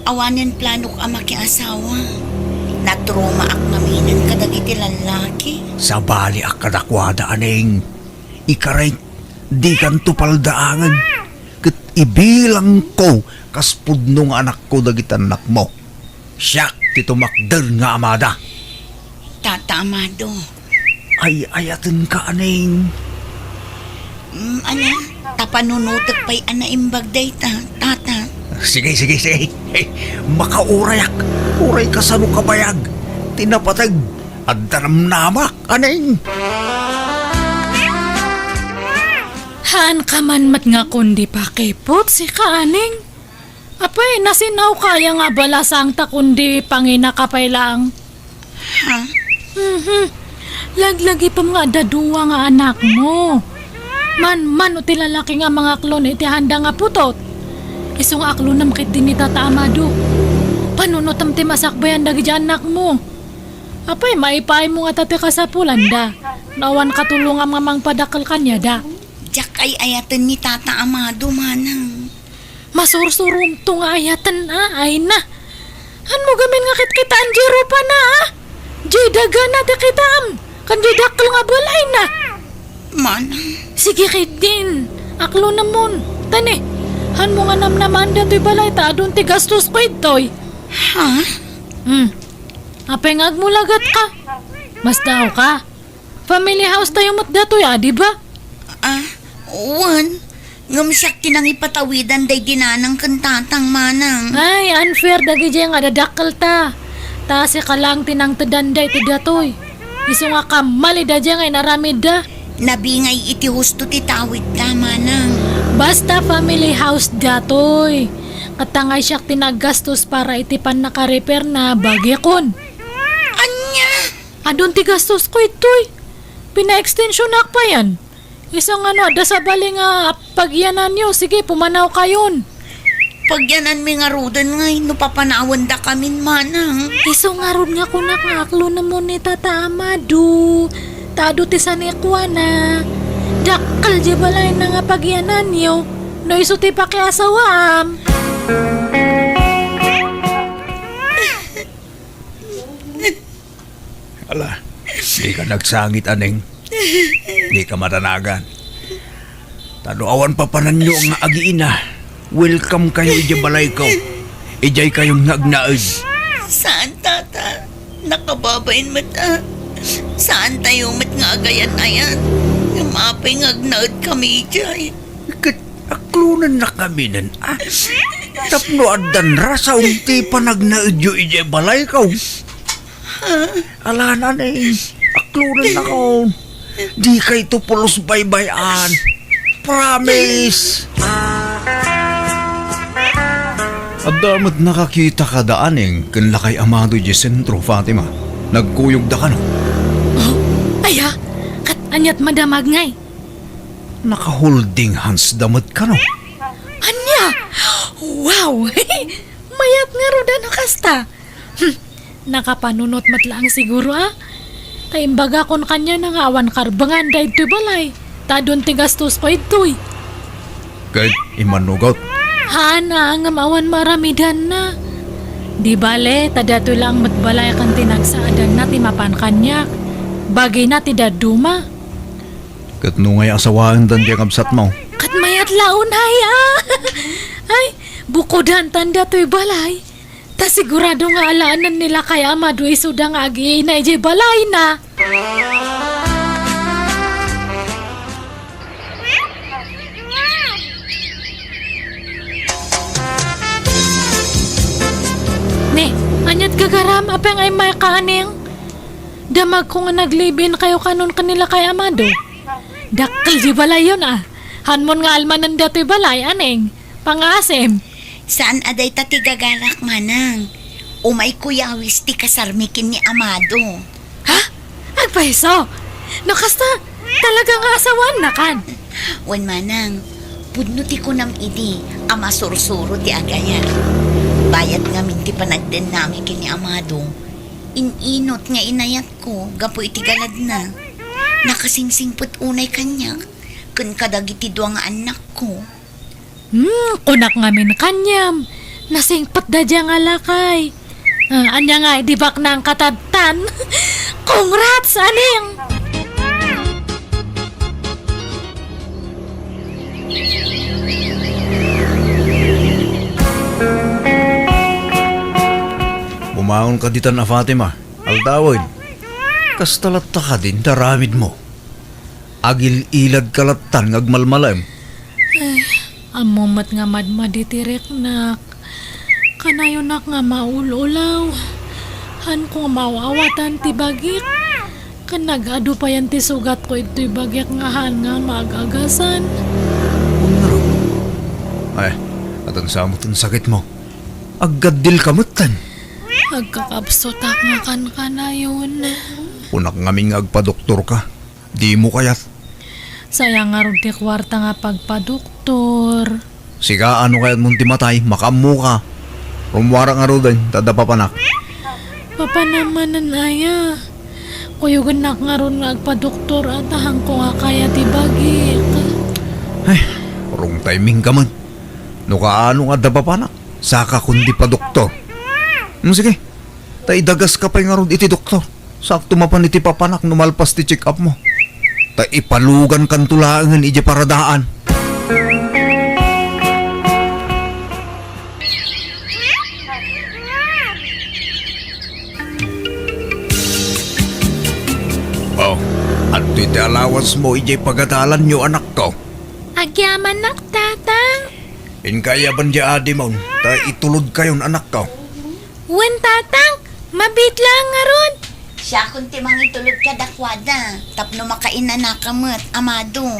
awanen planok a makiasawa. Natromaak ngaminen kadagiti lallaki. Sabaliak kadakuada, Aning. Ikarik, dikanto paldaangen, ket ibilangko kas pudno nga anakko dagiti annakmo. Siak ti tumakder nga amada. Tata Amado. Ay-ayatenka, Aning. Mm, ala, Ta panunotek pay a naimbag dayta, tata. Sige, sige, sige. Hey, makaurayak. Uray kasano kabayag ti napateg. Adda namnamak, Aneng. Haan ka man met nga kundi pakiput, sika, Aneng. Apay, nasinawka aya nga abala, saan ta kundi panginaka pay laeng? Ha? Mhm. Laglagipem nga adda dua nga anakmo. Manmano ti lalaki nga mangaklon iti haanda nga putot. Isu nga aklonem ketdi ni Tata Amado. Panunotem ti masakbayan dagiti annakmo. Apay, maipaaymo ngata ti kasapulanda no awan katulongam nga mangpadakkel kaniada. Diak ay-ayaten ni Tata Amado, manang. Masursuromto nga ayaten, a, ay na. Hanmo gamin nga kitkitaen diay rupana, a? Diay dagana ti kitaem, ken diay dakkel nga balayna. Manang. Sige ketdin, aklonemon. Tani, hanmo nga namnamaen datoy balay ta adun ti gastosko ditoy. Ha? Hmm. Apay nga agmulagat ka? Masdaaw ka? Family house tayo met datoy, a, di ba? Ah, wen. Ngem siak ti nangipatawidan daydi nanang ken tatang, manang. Ay, unfair dagiti nga adadakkelta. Ta sika laeng ti nangtedan daytoy. Isu nga kammalida daydi nga inaramidda. Nabingay iti husto ti tawidta, manang. Basta family house datoy. Ket ta nga siak ti naggastos para iti pannakarepairna, bagikon. Ania? Adun ti gastosko ditoy. Pinaekstensionak payen. Isu nga no adda sabali nga pagyananyo, sige, pumanawkayon. Pagyananmi ngaruden ngay no papanawendakamin, manang. Isu ngarud nga kunak nga aklonemon ni Tata Amado. Ta adu ti sanikuana. Dakkel diay balayna nga pagyananyo no isu ti pakiasawaam. Ala, dika nagsangit, Aneng. Dika madanagan. Ta no awan papananyo nga agiina, welcome kayo idiay balayko. Idiay kayon nga agnaed. Saan, tata. Nakababain met, a. Saan tayo met nga agayan-ayan. Ngem apay nga agnaed kami idiay. Ket aklonennakami nen, a. Tapno addan rason ti panagnaedyo idiay balayko. Ala, nanay, aklonennakon. Dikayto pulos baybay-an. Promise. Adda met nakakita kada Aneng ken Lakay Amado idiay sentro, Fatima. Nagkuyogda kano? Oh, aya? Ket aniat madamag ngay? Naka-holding hands da met kano? Ania? Wow! Mayat ngarud a no kasta. Hmm, nakapanunot met laeng siguro, a. Ta imbagakon kaniana nga awan karbengan daytoy balay. Ta adun ti gastosko ditoy. Ket immanugot? Haan a, ngem awan maaramidanna. Di bale, ta daytoy laeng met balay ken ti nagsaadanna ti mapan kaniak. Bagina ti dadduma. Ket no ngay asawaendan ti kabsatmo? Ket mayat la unay, a. Ay, bukodantan daytoy balay. Ta sigurado nga alaenen ni Lakay Amado isuda nga agiina idiay balayna. Ne, aniat gagaram, apay nga immayka, Aneng? Damagko nga nag-live-in kayo kanon ken ni Lakay Amado. Dakkel diay balayyon, a. Hanmon nga almanen daytoy balay, Aneng. Pangaasim. Saan a dayta ti gagarak, manang. Umayko yawis ti kasarmi ken ni Amado. Ha? Agpayso? No kasta, talaga nga asawaennakan? Wen, manang, pudno ti kunam idi a masursuro ti agayat. Bayat ngamin ti panagdennami ken ni Amado. In-inot nga inayatko gapu iti galadna. Nakasingsingpet unay kaniak ken kadagiti dua nga annakko. Hmm, kunak ngamin kaniam. Nasingpet daydiay nga lakay. Ah, ania nga, di baknang katadtan? Congrats, Aneng! Bumaonka ditan a Fatima. Aldawen. Kasta latta kadin ti aramidmo. Agil-iladka lattan nga agmalmalem. Ammo met nga madmadi ti riknak. Kanayonak nga maul-ulaw. Haanko nga maaw-awatan ti bagik. Ken nag-adu payen ti sugatko ditoy bagik nga haan nga maag-agasan. Unro. Ay, atan sa met ti sakitmo. Aggaddil ka metten. Agkakabsutak nga kankanayon. Kunak ngamin nga agpadoktorka. Dimo kayat. Sayang ngarud ti kuarta nga pagpadoktor. Sika, no kayatmon ti matay, makaammoka. Rummuara ngaruden, ta adda papanak. Papanam manen aya? Kuyogennak ngarud nga agpadoktor, ta haanko nga kaya ti bagik. Ay, wrong timing ka man. No kaano nga adda papanak, saka kundi padoktor. Hmm, sige. Ta idagaska pay ngarud iti doktor. Sakto mapan iti papanak no malpas ti check-up mo. Ta ipalugankanto laengen idiay paradaan. Oh, adtoy ti allowance mo idiay pagadalanyo, anakko. Agyamanak, Tatang. Inka aya ban diay adimon, ta itulodkayon, anakko. Wen, Tatang, mabiit laeng ngarud. Siakon ti mangitulod kadakuada, tapno makainanaka met, Amado.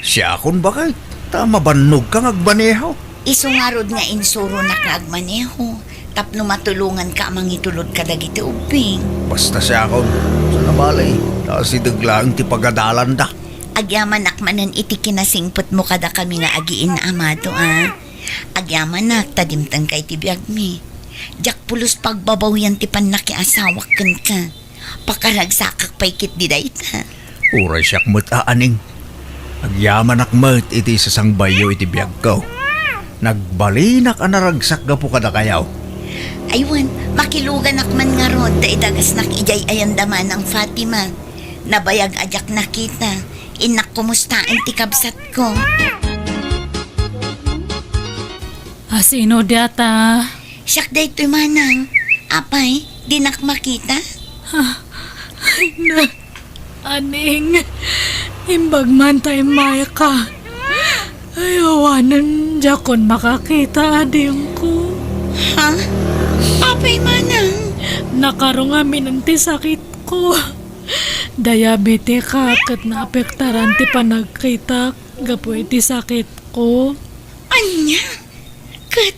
Siakon, baket, ta mabannogka nga agmaneho. Isu ngarud nga insuronak nga agmaneho, tapno matulonganka a mangitulod kadagiti ubbing. Basta siakon, saan a bale, ta asideg laeng ti pagadalanda. Agyamanak manen iti kinasingpetmo kadakami nga agiinna, Amado, a. Agyamanak ta dimtengka iti biagmi. Diak pulos pagbabawian ti pannakiasawak kenka. Pakaragsakak pay ketdi dayta. Uray siak met a, Aning. Agyamanak met iti isasangbayyo iti biagko. Nagbalinak a naragsak gapu kadakayo. Ay wen, makiluganak man ngarud ta idagasnak idiay ayanda Manang Fatima. Nabayag a diak nakita. Innak kumustaen ti kabsatko. A, sino diata? Siak daytoy, Manang. Apay, dinak makita? Ah, ay na, Aning, imbag man ta immayka. Ay, awanen, diakon makakita, adingko. Ha? Apay, Manang? Nakarong amin ti sakitko. Diabetika ket naapektaran ti panagkitak gapu iti sakitko. Ania? Ket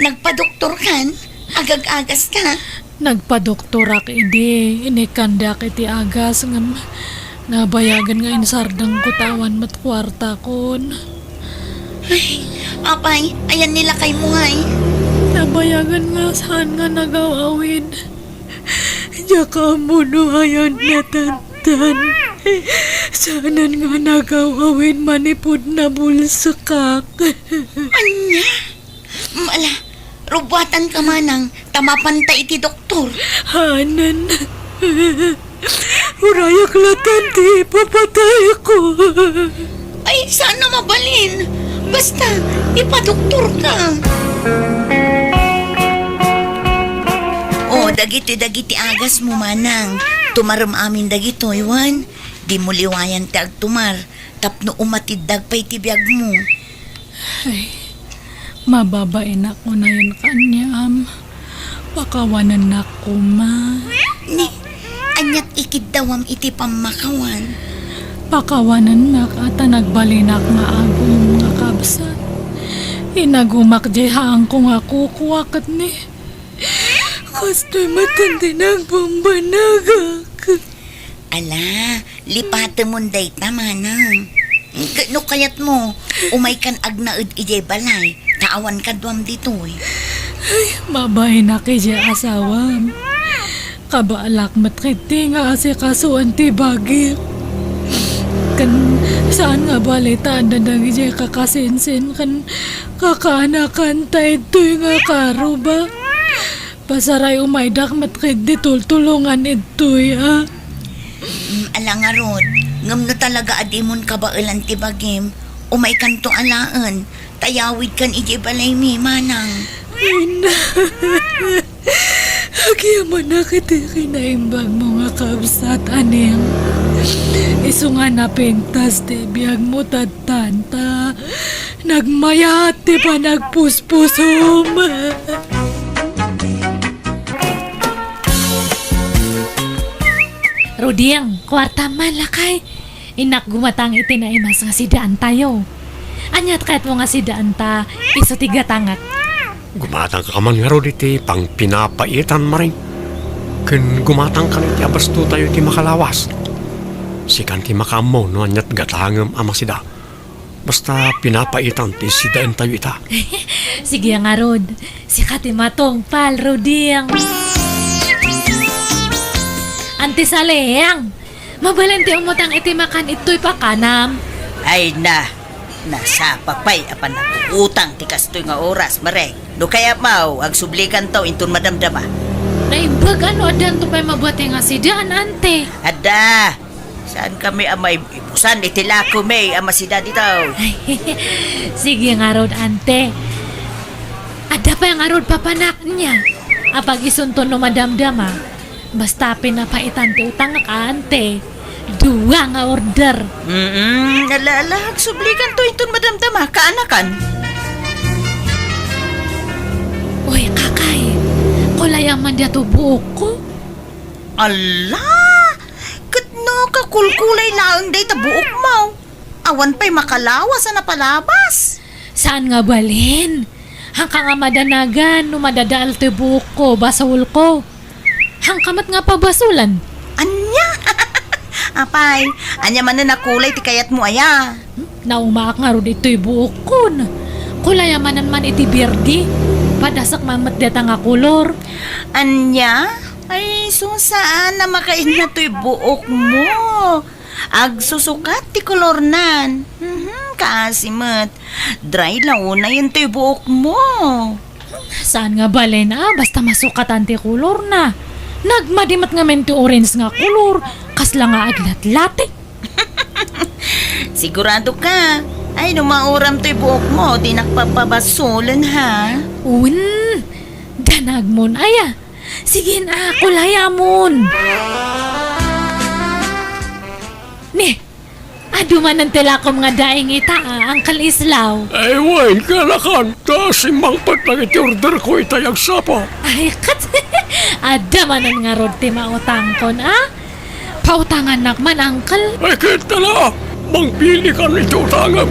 nagpadoktorkan? Agag-agaska? Nagpadoktorak idi, inikkandiak iti agas ngem nabayagen nga insardengko ta awan met kuartakon. Ay, apay, ayan ni lakaymo ngay? Nabayagen nga saan nga nagaw-awid. Diak ammo no ayan natantan. Saanen nga nagaw-awid manipud nabulsekak. Ania? Mala, rubuatanka manang ta mapanta iti doktor. Hanen. Urayak latta ti ipapatayko. Ay, saan a mabalin. Basta, ipadoktorka. O, dagitoy dagiti agasmo, manang. Tumarem amin dagitoy, wen. Dimo liwayan ti agtumar, tapno umatiddag pay ti biagmo. Ay, mababainak unayen kaniam. Pakawanennak koma. Ni, aniat ikiddawam iti pammakawan? Pakawanennak a ta nagbalinak nga agum nga kabsat. Inagumak diay haanko nga kukua ket ni, kastoy met ti nagbambanagak. Ala, lipatemon dayta, manang. Ket no kayatmo, umaykan agnaed idiay balay, ta awan kaduam ditoy. Ay, mabainak idiay asawam. Kabaalak met ketdi nga asikasuen ti bagik. Ken saan nga bale ta adda dagidiay kakasinsin ken kakaanakan ta idtoy nga karuba. Pasaray umaydak met ketdi tultulongan idtoy, a. Mm, ala ngarud, ngem no talaga a dimon kabaelan ti bagim, umaykanto alaen, ta yawidkan idiay balaymi, manang. Ay, na. Agyamanak iti kinaimbagmo nga kabsat, Aning. Isu nga napintas ti biagmo, tattanta. Nagmayat ti panagpuspusom. Ruding, kuartam man, lakay. Innak gumatang iti naimas nga sidaantayo. Ania ti kayatmo nga sidaanta isu ti gatangek? Gumatangka man ngarud iti pangpinapaitan, Maring. Ken gumatangkan iti abastotayo iti makalawas. Sikan ti makaammo no ania ti gatangem a masida. Basta pinapaitan ti sidaentayo ita. Sige ngarud, sika ti matungpal, Ruding. Anti Saleng, mabalin ti umutang iti makan ittoy pakanam. Ay na, nasapa pay a panaguutang ti kastoy nga oras, Maring. No kayatmo, agsublikanto inton madamdama. Naimbag a no addanto pay mabati nga sidaan, ante. Adda, saan kami a maibusan iti lakomi a masida dito? Sige ngarud, ante. Adda pay ngarud papanak nia. Apag isunto no madamdama. Basta pinapaitan ti utangek, ante. Dua nga order. Mm, ala, ala, agsublikanto inton madamdama, kaanakan. Uy, kakay, kulayam man diay buokko. Ala, ket no kakulkulay laeng dayta buokmo. Awan pay makalawas a napalabas. Saan nga balin? Haanka nga madanagan no madadael ti buokko, basolko. Haanka met nga pabasolan. Ania? Apay, ania manen a kulay ti kayatmo aya? Hmm? Naumaak ngarud itoy buokkon. Kulayam manen man iti birdi. Padasek man met dayta nga kolor. Ania? Ay, isu saan a makainna toy buokmo. Agsusukat ti kolornan. Mhm, kaasi met. Dry la unayen toy buokmo. Saan nga balin a basta masukatan ti kolorna. Nagmadi met ngamin ti orange nga kolor. Kasla nga aglatlati. Sigurado ka? Ay, no mauram toy buokmo, dinak papabasolen, ha? Wen, danagmon aya. Sige na, kulayamon. Ni, adu manen ti lakom nga daing ita, a, Uncle Islaw. Ay, wen, kaanakan, ta simmangpet lang iti orderko itay agsapa. Ay, ket, adda manen ngarud ti mautangkon, a? Pautangannak man, Uncle. Ay, ket, ala, mangpilikan iti utangem.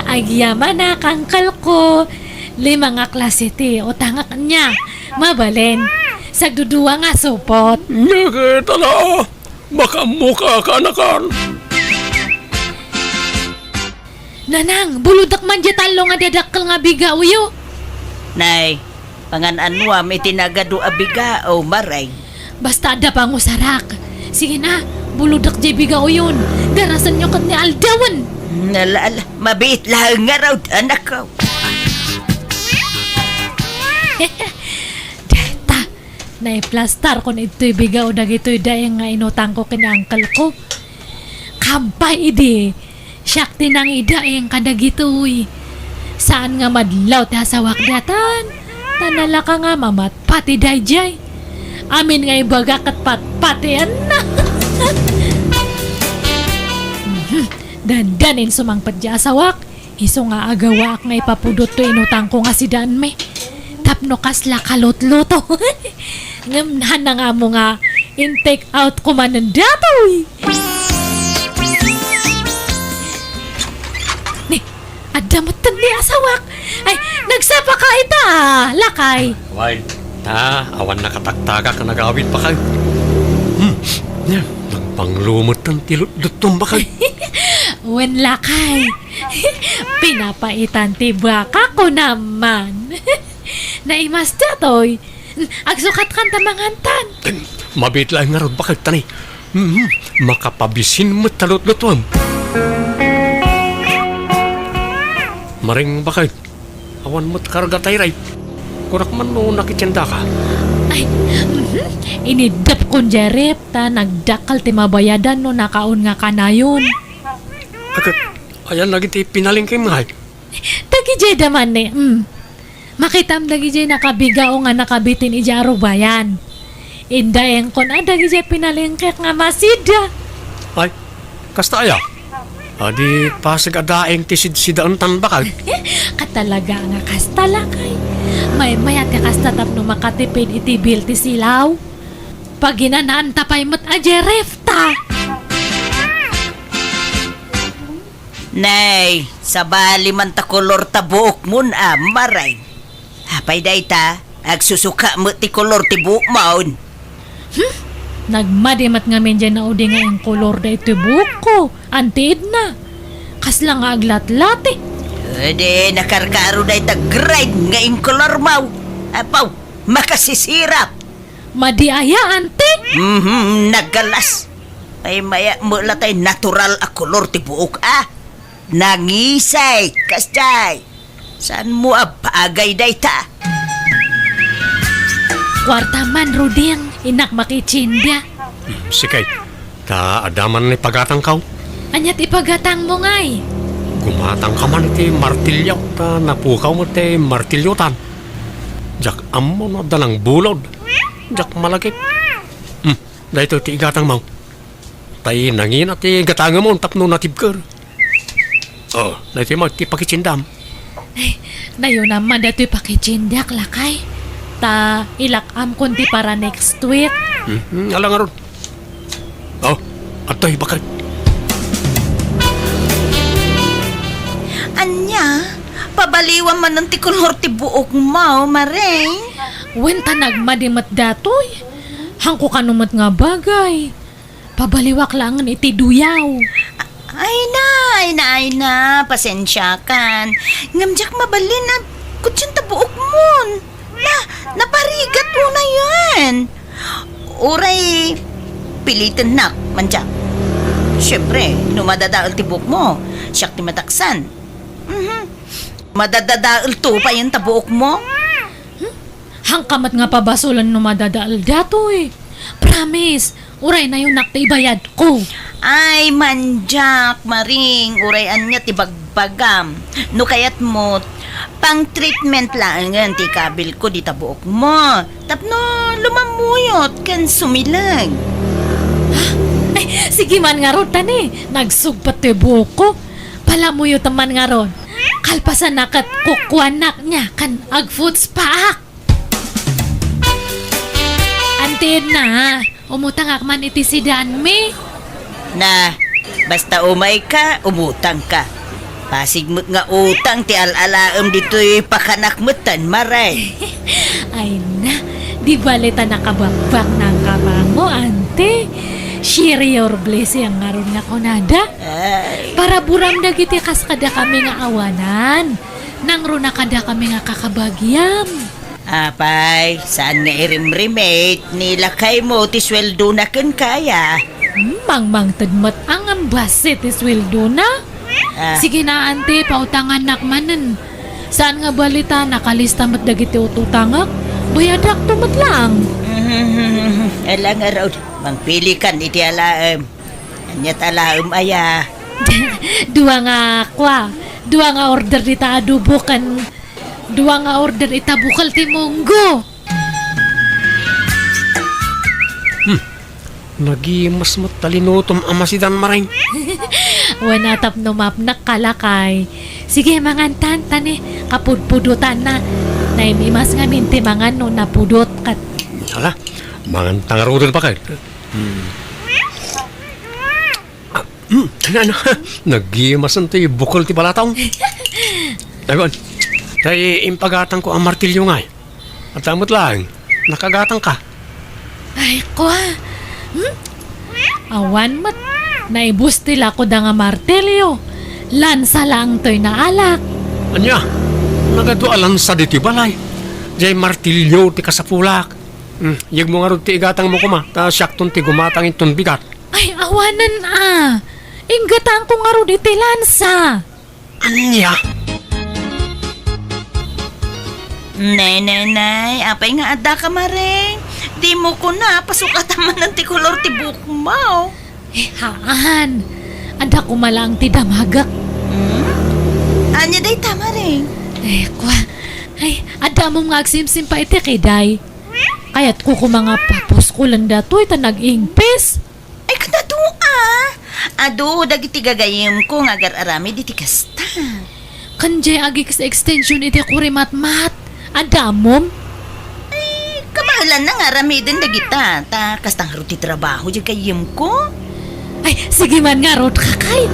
Agyamanak, Uncle ko. Lima nga klase ti utangek nia. Mabalin, sagdudua nga supot. Nia ket, ala, makaammoka, kaanakan. Nanang, bulodek man diay tallo nga dadakkel nga bigaoyo. Nay, pangan-anuam iti nagadu a bigao, Maring. Basta adda pangusarak. Sige na, bulodek diay bigaoyon. Darasenyo ket ni aldawen. Ala, ala, mabiit laeng ngarud, anakko. Dayta, naiplastarkon idtoy bigao dagitoy daing nga inutangko ken ni uncle ko. Kampay idi, siak ti nangidaing kadagitoy. Saan nga madlaw ti asawak daytan, ta nalaka nga mamatpati daydiay. Amin nga ibaga ket patpatienna. Mhm. Dandanin sumangpet diay asawak. Isu nga agawaak nga ipapudot toy inutangko nga sidaanmi. Tapno kasla kalutluto. Ngem haanna nga ammo nga in-take out ko manen datoy. Ni, adda metten ni asawak. Ay, nagsapaka ita, lakay. Wen, ta, awan nakataktagak a nagawid, bakay. Hmm, nia, nagbanglo metten ti lutlutom, bakay. Wen, lakay. Pinapaitan ti baka, kunam man. Naimas datoy. Agsukatkan ta mangantan. Mabiit laeng ngarud, bakay, ta ni. Mhm, makapabisin met ta lutlutuem. Maring, bakay, awan met karga tay ref. Kunak man no nakitiendaka. Ay, mhm. Iniddepkon diay ref ta nagdakkel ti mabayadan no nakaon nga kanayon. Aket, ayan lagi ti pinalengkem ngay. Dagidiay da manen, mm. Makitam dagidiay nakabigao nga nakabitin idiay arubayan. Indaengkon a dagidiay pinalengkek nga masida. Ay, kasta aya? Adi pasig a daeng ti sidsidaentan, bakag. Katalaga nga kasta, lakay. Maymayat ti kasta tapno makatipid iti bill ti silaw. Paginanaanta pay met a jerefta. Nay, sabali man ta kolor ta buokmon a, Maray. Apay dayta, agsusuka met ti kolor ti buokmon. Hmm? Nagmadi met ngamin diay naudi nga inkolor daytoy buokko, Anti Edna. Kasla nga aglatlati. Adi, nakarkaro dayta grade nga inkolormo. Apaw, makasisirap. Madi aya, Anti? Mhm, nagalas. Ay, maya, mula tay natural a kolor ti buok, ah. Nangisay, kasjay. Saanmo a bagay dayta? Kuarta man, Ruding, innak makitsindia. Hmm, sikay, ta adda man ipagatangko. Ania ti ipagatangmo, ngay? Gumatangka man iti martilyo, ta napukaw met ti martilyotan. Diak ammo no adda nangbulod. Diak malagip. Hmm, daytoy ti igatangmo. Tay nangina ti gatangmo tapno natibker. Oh, daytoy met ti pakitsindaam. Ay, nayunam man daytoy pakitsindiak, lakay. Ta ilak-amkon ti para next week. Hmm, hmm, ala ngarud. Oh, adtoy, bakag. Ania? Pabaliwam manen ti kolor ti buokmo, Maring? Wen, ta nagmadi met datoy. Hanko kano met nga bagay. Pabaliwak laengen iti duyaw. Ay na, ay na, ay na, pasensiakan. Ngem diak mabalin a kutsen ta buokmon. Na, naparigat unayen. Uray pilitennak, mandiak. Siempre, no madadael ti buokmo, siak ti mataksan. Mhm. Madadadael to payen ta buokmo. Hmm? Hanka met nga pabasolen no madadael datoy. Promise, uray nayunak ti ibayadko. Ay, mandiak, Maring, uray ania ti bagbagam. No kayatmo, pang-treatment laengen ti ikabilko dita buokmo. Tapno lumammuyot ken sumileg. Ha? Ay, sige man ngarud, tani. Nagsugpet ti buokko. Palamuyotem man ngarud. Kalpasanna ket kukuanak nia ken agfootspaak. Anti Edna, umutangak man iti sidaanmi. Na, basta umayka, umutangka. Pasig met nga utang ti al-alaem ditoy pakanak metten, Maray. Ay na, di bale ta nakabakbak na ang kabango, Ante. Share your blessing ngarud nga kunada. Ay. Paraburam dagiti kas kadakami nga awanan. Nangruna kadakami nga kakabagiam. Apay, saan nga irimrimit ni lakaymo ti sueldona kenka aya? Hmm, mangmangted met a ngem bassit ti sueldona. Ah. Sige na, Ante, pautangannak manen. Saan nga bali ta nakalista met dagiti ututangek? Bayadakto met laeng. Ala ngarud, mangpilikan iti alaem. Ania ti alaem aya? Dua nga kua, dua nga order dita adobo ken dua nga order ita bukel ti munggo. Hmm. Nagimas met ta linutom a masidan, Maring. Wen, a tapno mapnek ka, lakay. Sige, mangantan, tani. Kapudpudotanna. Naim-imas ngamin ti mangan no napudot ket. Ala, mangan ta ngaruden, bakag. Hmm. Ah, hmm, ano, ano? Nagimasen ti bukel ti balatong. Agon, tay impagatangko a martilyo ngay. At amot lang, nakagatangka. Ay, kwa. Hmm? Awan met. Naibus ti lakoda nga martilyo. Lansa lang toy naalak. Ania? Nagadu a lansa ditoy balay. Jay martilyo ti kasapulak. Hmm, yegmo ngarud ti igatangmo koma, ta siakton ti gumatang inton bigat. Ay, awanen a. Inggatangko ngarud iti lansa. Ania? Nay, nay, nay, apay nga adda ka, Maring? Dimo kuna, pasukatan manen ti kolor ti buokmo. Eh, haan. Adda koma laeng ti damagek. Hmm? Ania dayta, Maring? Eh, kwa. Ay, adda mo nga agsimsim pa iti kiday. Kayatko koma nga papuskolen datoy ta nag-ingpis. Ay, kadado, ah. Adu dagiti gagayyemko nga agar-aramid iti kasta. Ken diay agix-extension iti kurimatmat. Adda ammom? Ay, kabaelan na nga aramiden dagita. Ta kasta ngarud ti trabaho diay gayyemko. Ay, sige man ngarud, kakay.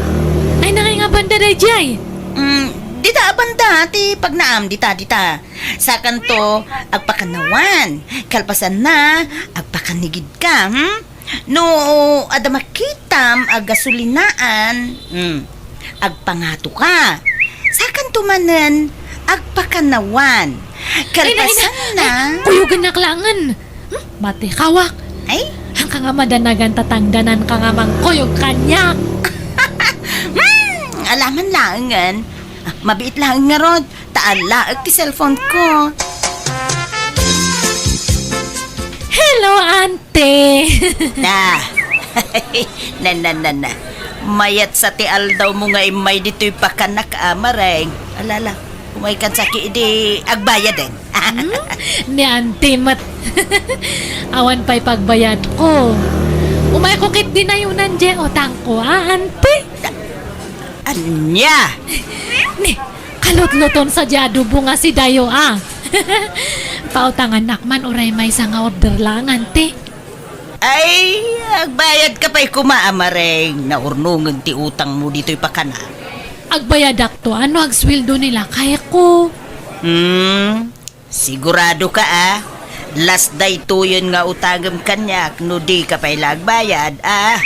Ay, nangay nga banda daydiay? Mm, dita a banda ti pagnaam, dita, dita. Sakanto, agpakannawan. Kalpasanna, agpakanigidka, hmm? No adda makitam a gasolinaan, hmm, agpangatoka. Sakanto manen, agpakannawan. Ay, na, ay, na. Kalpasanna. Ay, kuyogennak laengen. Hmm, mati kawak. Ay? Hanka nga madanagan ta tangdananka nga mangkuyog kaniak. Hmm, alaman laengen. Ah, mabiit laeng ngarud. Ta alaek ti cellphone ko. Hello, ante. Na. Na, na, na, na. Mayat sa ti aldawmo nga immay ditoy pakanak a mareng. Alala, umaykan saki idi agbayaden. Hmm? Ni ante met. Awan pay pagbayadko. Umayko ket dinayonan diay utangko, a, ante? Ania? Ni, kalutluton sa diay adobo nga sidayo, a. Pautangannak man uray maysa nga order laeng, ante. Ay, agbayadka pay koma a mareng, naurnongen ti utangmo ditoy pakana. Agbayadakto a no agsueldo ni lakayko. Hmm, siguradoka a, las daytoyen nga utangem kaniak no dika pay la agbayad, a.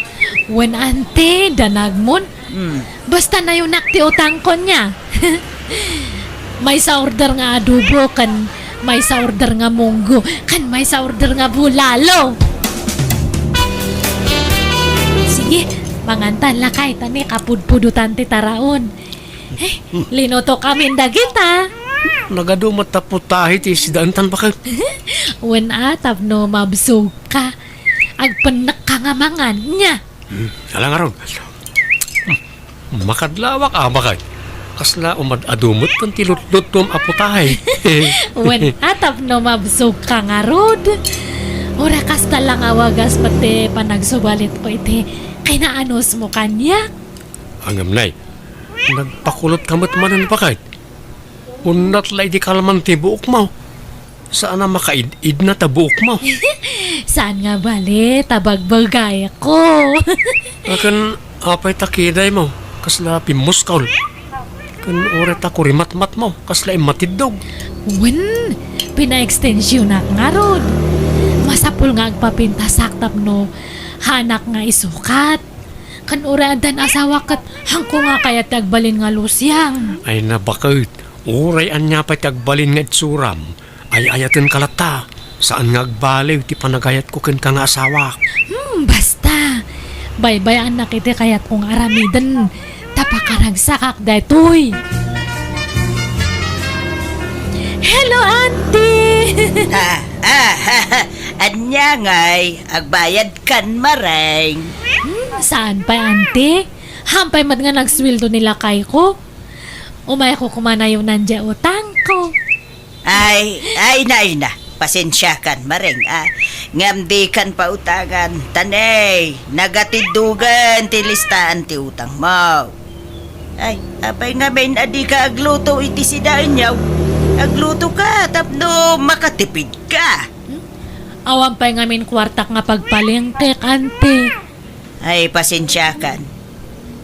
Wen, ante, danagmon. Hmm. Basta nayonak ti utangko nia. Maysa order nga adobo, ken maysa order nga munggo, ken maysa order nga bulalo. Sige, mangantan lakay, ta ni kapudpudotan ti taraon. Eh, linutokamin dagita. Nagadu met ta putahe ti sidaentan, baket. Wen a, tapno mabsogka. Agpennekka nga mangan, nia. Hmm, ala ngarud. Hmm, makadlawak a, baket. Kasla umad-adu met ken ti lutluttom a putahe. Wen a, tapno mabsogka ngarud. Uray kasta la nga wagas met ti panagsubalitko iti kinaanusmo kaniak. Ngem nay, nagpakulotka met manen, baket. Unnat la idi kalman ti buokmo. Saan a makaid-idna ta buokmo. Saan nga bale ta bagbagayko. Akin, apay ta kidaymo, kasla pimmuskol. Ken uray ta kurimatmatmo, kasla immatiddog. Wen, pinaekstensionak ngarud. Masapul nga agpapintasak tapno haanak nga isukat. Ken uray addan asawak ket haanko nga kayat ti agbalin nga lusiang. Ay na, baket, uray ania pay ti agbalin nga itsuram, ay-ayatenka latta. Saan nga agbaliw ti panagayatko kenka nga asawak. Hmm, basta. Baybay-annak iti kayatko nga aramiden. Ta pakaragsakak daytoy. Hello, auntie! Ah, ah, ania ngay, agbayad kan mareng. Hmm, saan pay, ante? Haan pay met nga nagsueldo ni lakayko. Umayko koma nayonan diay utangko. Ay, ay na, ay na. Pasensiakan, mareng, a. Ngem dikan pautangan. Ta ne, nagatiddogen ti listaan ti utangmo. Ay, apay ngamin a dika agluto iti sidaenyo? Aglutoka tapno makatipidka. Hmm? Awan pay ngamin kuartak nga pagpalengkek, ante. Ay, pasensiakan.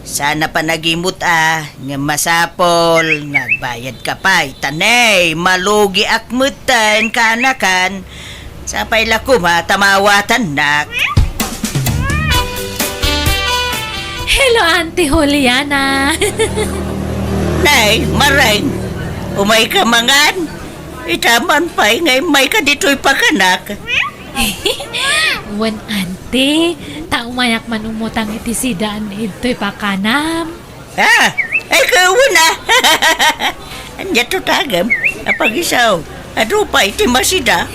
Saan a panagimut a, ngem masapul nga agbayadka pay. Ta ne, malugiak metten, kaanakan. Sapay la koma ta maawatannak. Hello, Auntie Juliana. Nay, mareng, umayka mangan? Ita man pay nga immayka ditoy pakanak. Wen, ante, ta umayak man umutang iti sidaan ditoy pakanam. Ah, ay, kawan a. Ania to tagem? Apagisaw. Adu pay ti masida.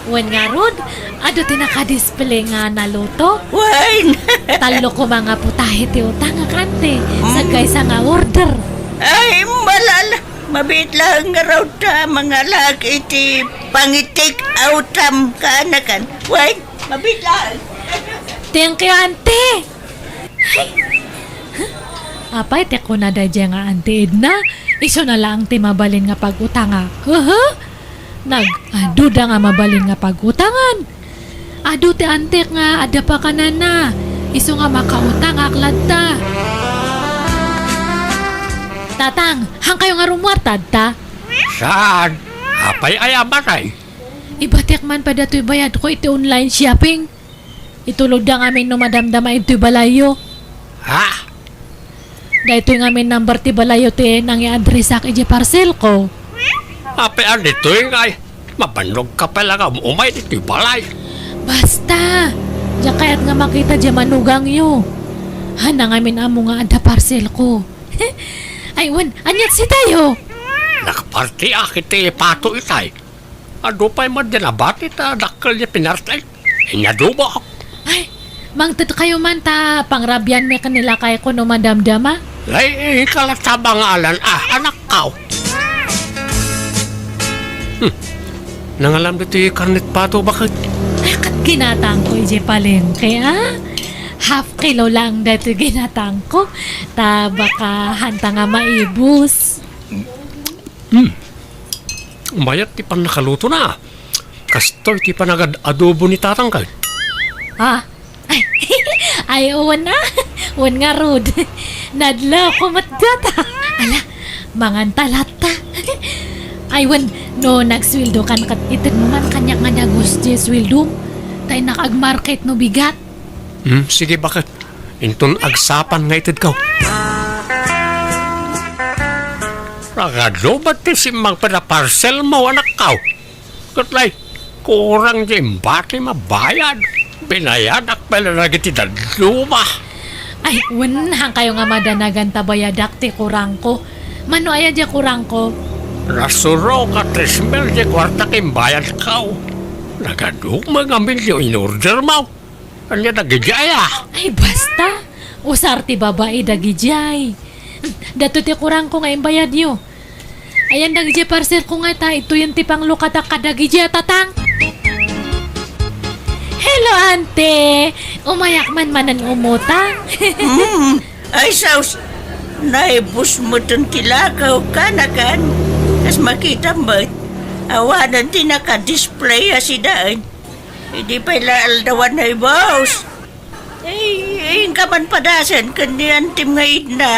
Wen ngarud, adu ti nakadisplay nga naluto. Wen. Tallo koma nga putahe ti utangak, ante. Mm. Sagaysa nga order. Ay, malala. Mabiit laeng ngarud ta mangalaak iti pangi-take outam kaanakan. Wen, mabiit laeng. Thank you, ante. Ay, Apay ti kuna daydiay nga Auntie Edna? Isuna laeng ti mabalin nga pag-utangak. Aha? Nag-aduda nga mabalin nga pag-utangan. Adu ti antik nga adda pakanana. Isu nga makautangak latta. Tatang, hankayo nga rummuar ta adda? Saan? Apay aya, Maray? Ibatiak man pay datoy bayadko iti online shopping. Itulodda ngamin no madamdama intoy balayyo. Ha? Daytoy ngamin number ti balayyo ti nangiadresak idiay parcelko. Apay a ditoy ngay? Mabannogka pay la nga um-umay ditoy balay. Basta, diak kayat nga makita diay manugangyo. Haanna ngamin ammo nga adda parcelko. Ay, wen, aniat sitayo? Nakapartiak iti pato itay. Adu pay met diay nabati ta dakkel diay pinarti. Inyadubak. Ay, mangtedkayo man ta pangrabianmi ken ni lakayko no madamdama. Ay, ikalat sa bangalan, ah, anakko. Hmm. Nangalam ditoy karnet pato, baket? Ay, ket ginatangko idiay palengke, ah. Half kilo lang daytoy ginatangko. Ta baka haanta nga maibus. Hmm. Mayat ti pannakalutona. Kastoy ti panagad-adobo ni tatang kay. Ah? Ay, ay, wen a. Wen ngarud. Nadlawko met dayta. Ala, manganta latta. Ay, wen, no nagsueldokan ket itedmo man kaniak nga dagus diay sueldom. Ta innak agmarket no bigat. Hmm, sige, baket? Inton agsapan nga itedko. Ragado met ti simmangpet a parcelmo, anakko? Ket lay, kurang diay imbati mabayad. Binayadak pay la dagiti dadduma. Ay, wen, hankayo nga madanagan ta bayadak ti kurangko. Mano aya diay kurangko? Nasurok a tres mil diay kuarta ken bayadko. Nagadu met ngamin diay in-ordermo. Ania dagidiay a? Ay, basta! Usar ti babai dagidiay. Daytoy ti kurangko nga imbayadyo. Ayan dagidiay parcelko nga ta, ituyon ti panglukatak kadagidiay a tatang. Hello, ante! Umayak man manen umutang. Hmm. Ay, sus! Naibus meten ti lakaw, kanakan. Kas makita met, awanen ti naka-display a sidaen. Idi pay la aldawan, ay, boss. Ay, ay, inka man padasen ken ni antim nga Edna.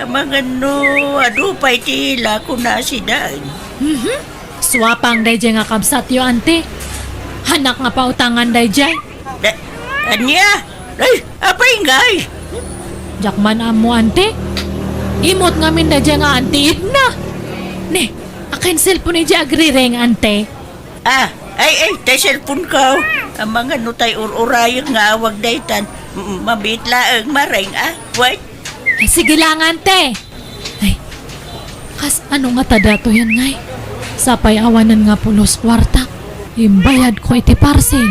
Amangan no adu pay ti ila, kuna sidaen. Mhm. Suapang daydiay nga kabsatyo, ante. Hanak nga pautangan daydiay. Da-, ania? Ay, apay ngay? Diak man ammo, ante. Imot ngamin daydiay nga Auntie Edna. Ne, akin cellphone idiay agrireng, ante. Ah, ay, ay, tay cellphone ko. Amangan no tay ur-urayek nga awag daytan. M-, mabiit laeng, mareng, ah. Wait. Ay, sige lang, ante. Ay, kas ano ngata datoyen ngay? Sapay awanen nga pulos kuarta. Imbayadko iti parcel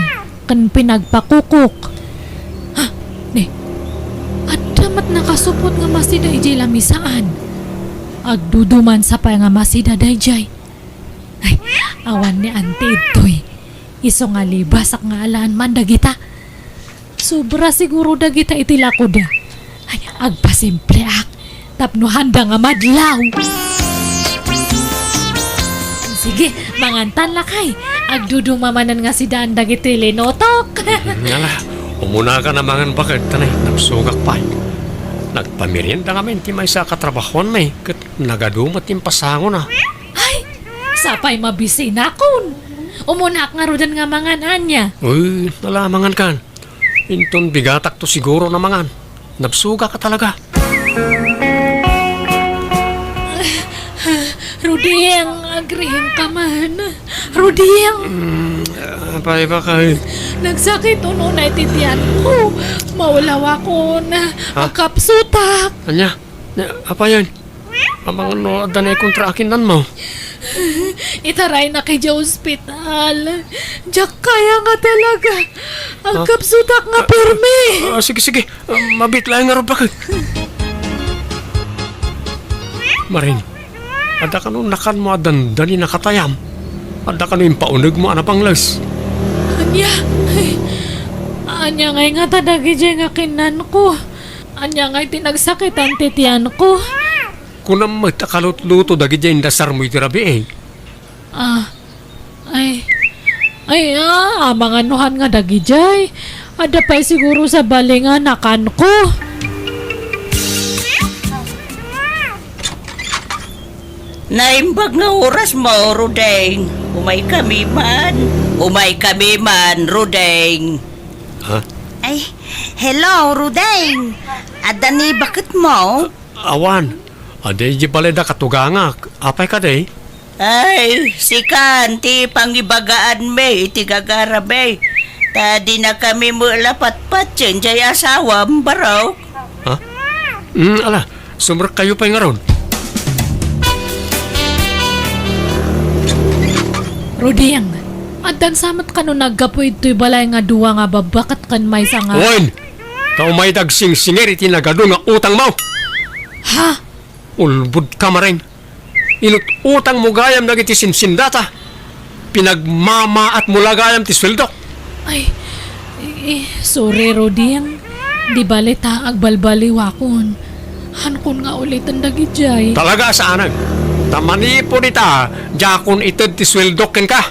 ken pinagpakukok. Ha? Ne? Adda met nakasupot nga masida idiay lamisaan. Agduduman sapay nga masida daydiay. Ay, awan ni Auntie ditoy. Isu nga libasak nga alaan man dagita. Sobra siguro dagita iti lakoda. Ay, agpasimpleak tapno haanda nga madlaw. Sige, mangantan lakay. Agduduma manen nga sidaan dagiti linutok. Ngala, umunaka na mangan baket, tanay, nabsugak pay. Nagpamerienda ngamin ti maysa a katrabahoanmi, ket nagadu met ti impasangona. Ay, sapay mabisinakon. Umunak ngaruden nga mangan ania. Uy, nala, mangan kan. Inton bigatak to siguro na mangan. Nabsuga ka talaga. Ruding, agriing ka man. Ruding! Mm, apay ba kay? Nagsakit unay ti tiyan ko. Maulawakon. Ha? Agkapsutak. Ania? Nia, apayen? Amangan no adda naikontra a kinanmo. Itaraynak idiay ospital. Diak kaya nga talaga. Ha? Agkapsutak nga permi. Ah, sige, sige. Ah, mabiit laeng ngarud, baket. Maring, adda kano nakanmo a dandani nakatayam? Adda kano impaunegmo a napangles? Ania? Ay, ania ngay ngata dagidiay nga kinanko? Ania ngay ti nagsakitan ti tianko? Kunam met a kalutluto dagiti indasarmo iti rabii. Ah, ay, ay, ah, amangan no han nga dagidiay. Adda pay siguro sabali nga nakanko. Naimbag nga oras mo, Rudeng. Umay kami man. Umay kami man, Rudeng. Ha? Ay, hello, Rudeng. Adda ni baket mo? Awan. Adi, di balay da katugangak. Apay kadi? Ay, sikan, ti pangibagaan mi iti gagara mi. Ta di na kami mula patpatien jay asawam, baro. Ha? Mm, ala, sumrekkayo pay ngarud. Ruding, addan sa met kano naggapu idtoy balay nga dua nga babba ket ken maysa nga Wen! Ta umay dagsingsingir iti nagadu nga utangmo. Ha? Ulbod ka, Maring. Inut-utangmo gayam dagiti sinsindata. Pinagmamaatmo la gayam ti sueldok. Ay, eh, sorry, Ruding. Di bale ta agbalbaliwakon. Hankon nga uliten dagidiay. Talaga a saanen. Ta manipud ita, diakon ited ti sueldok kenka.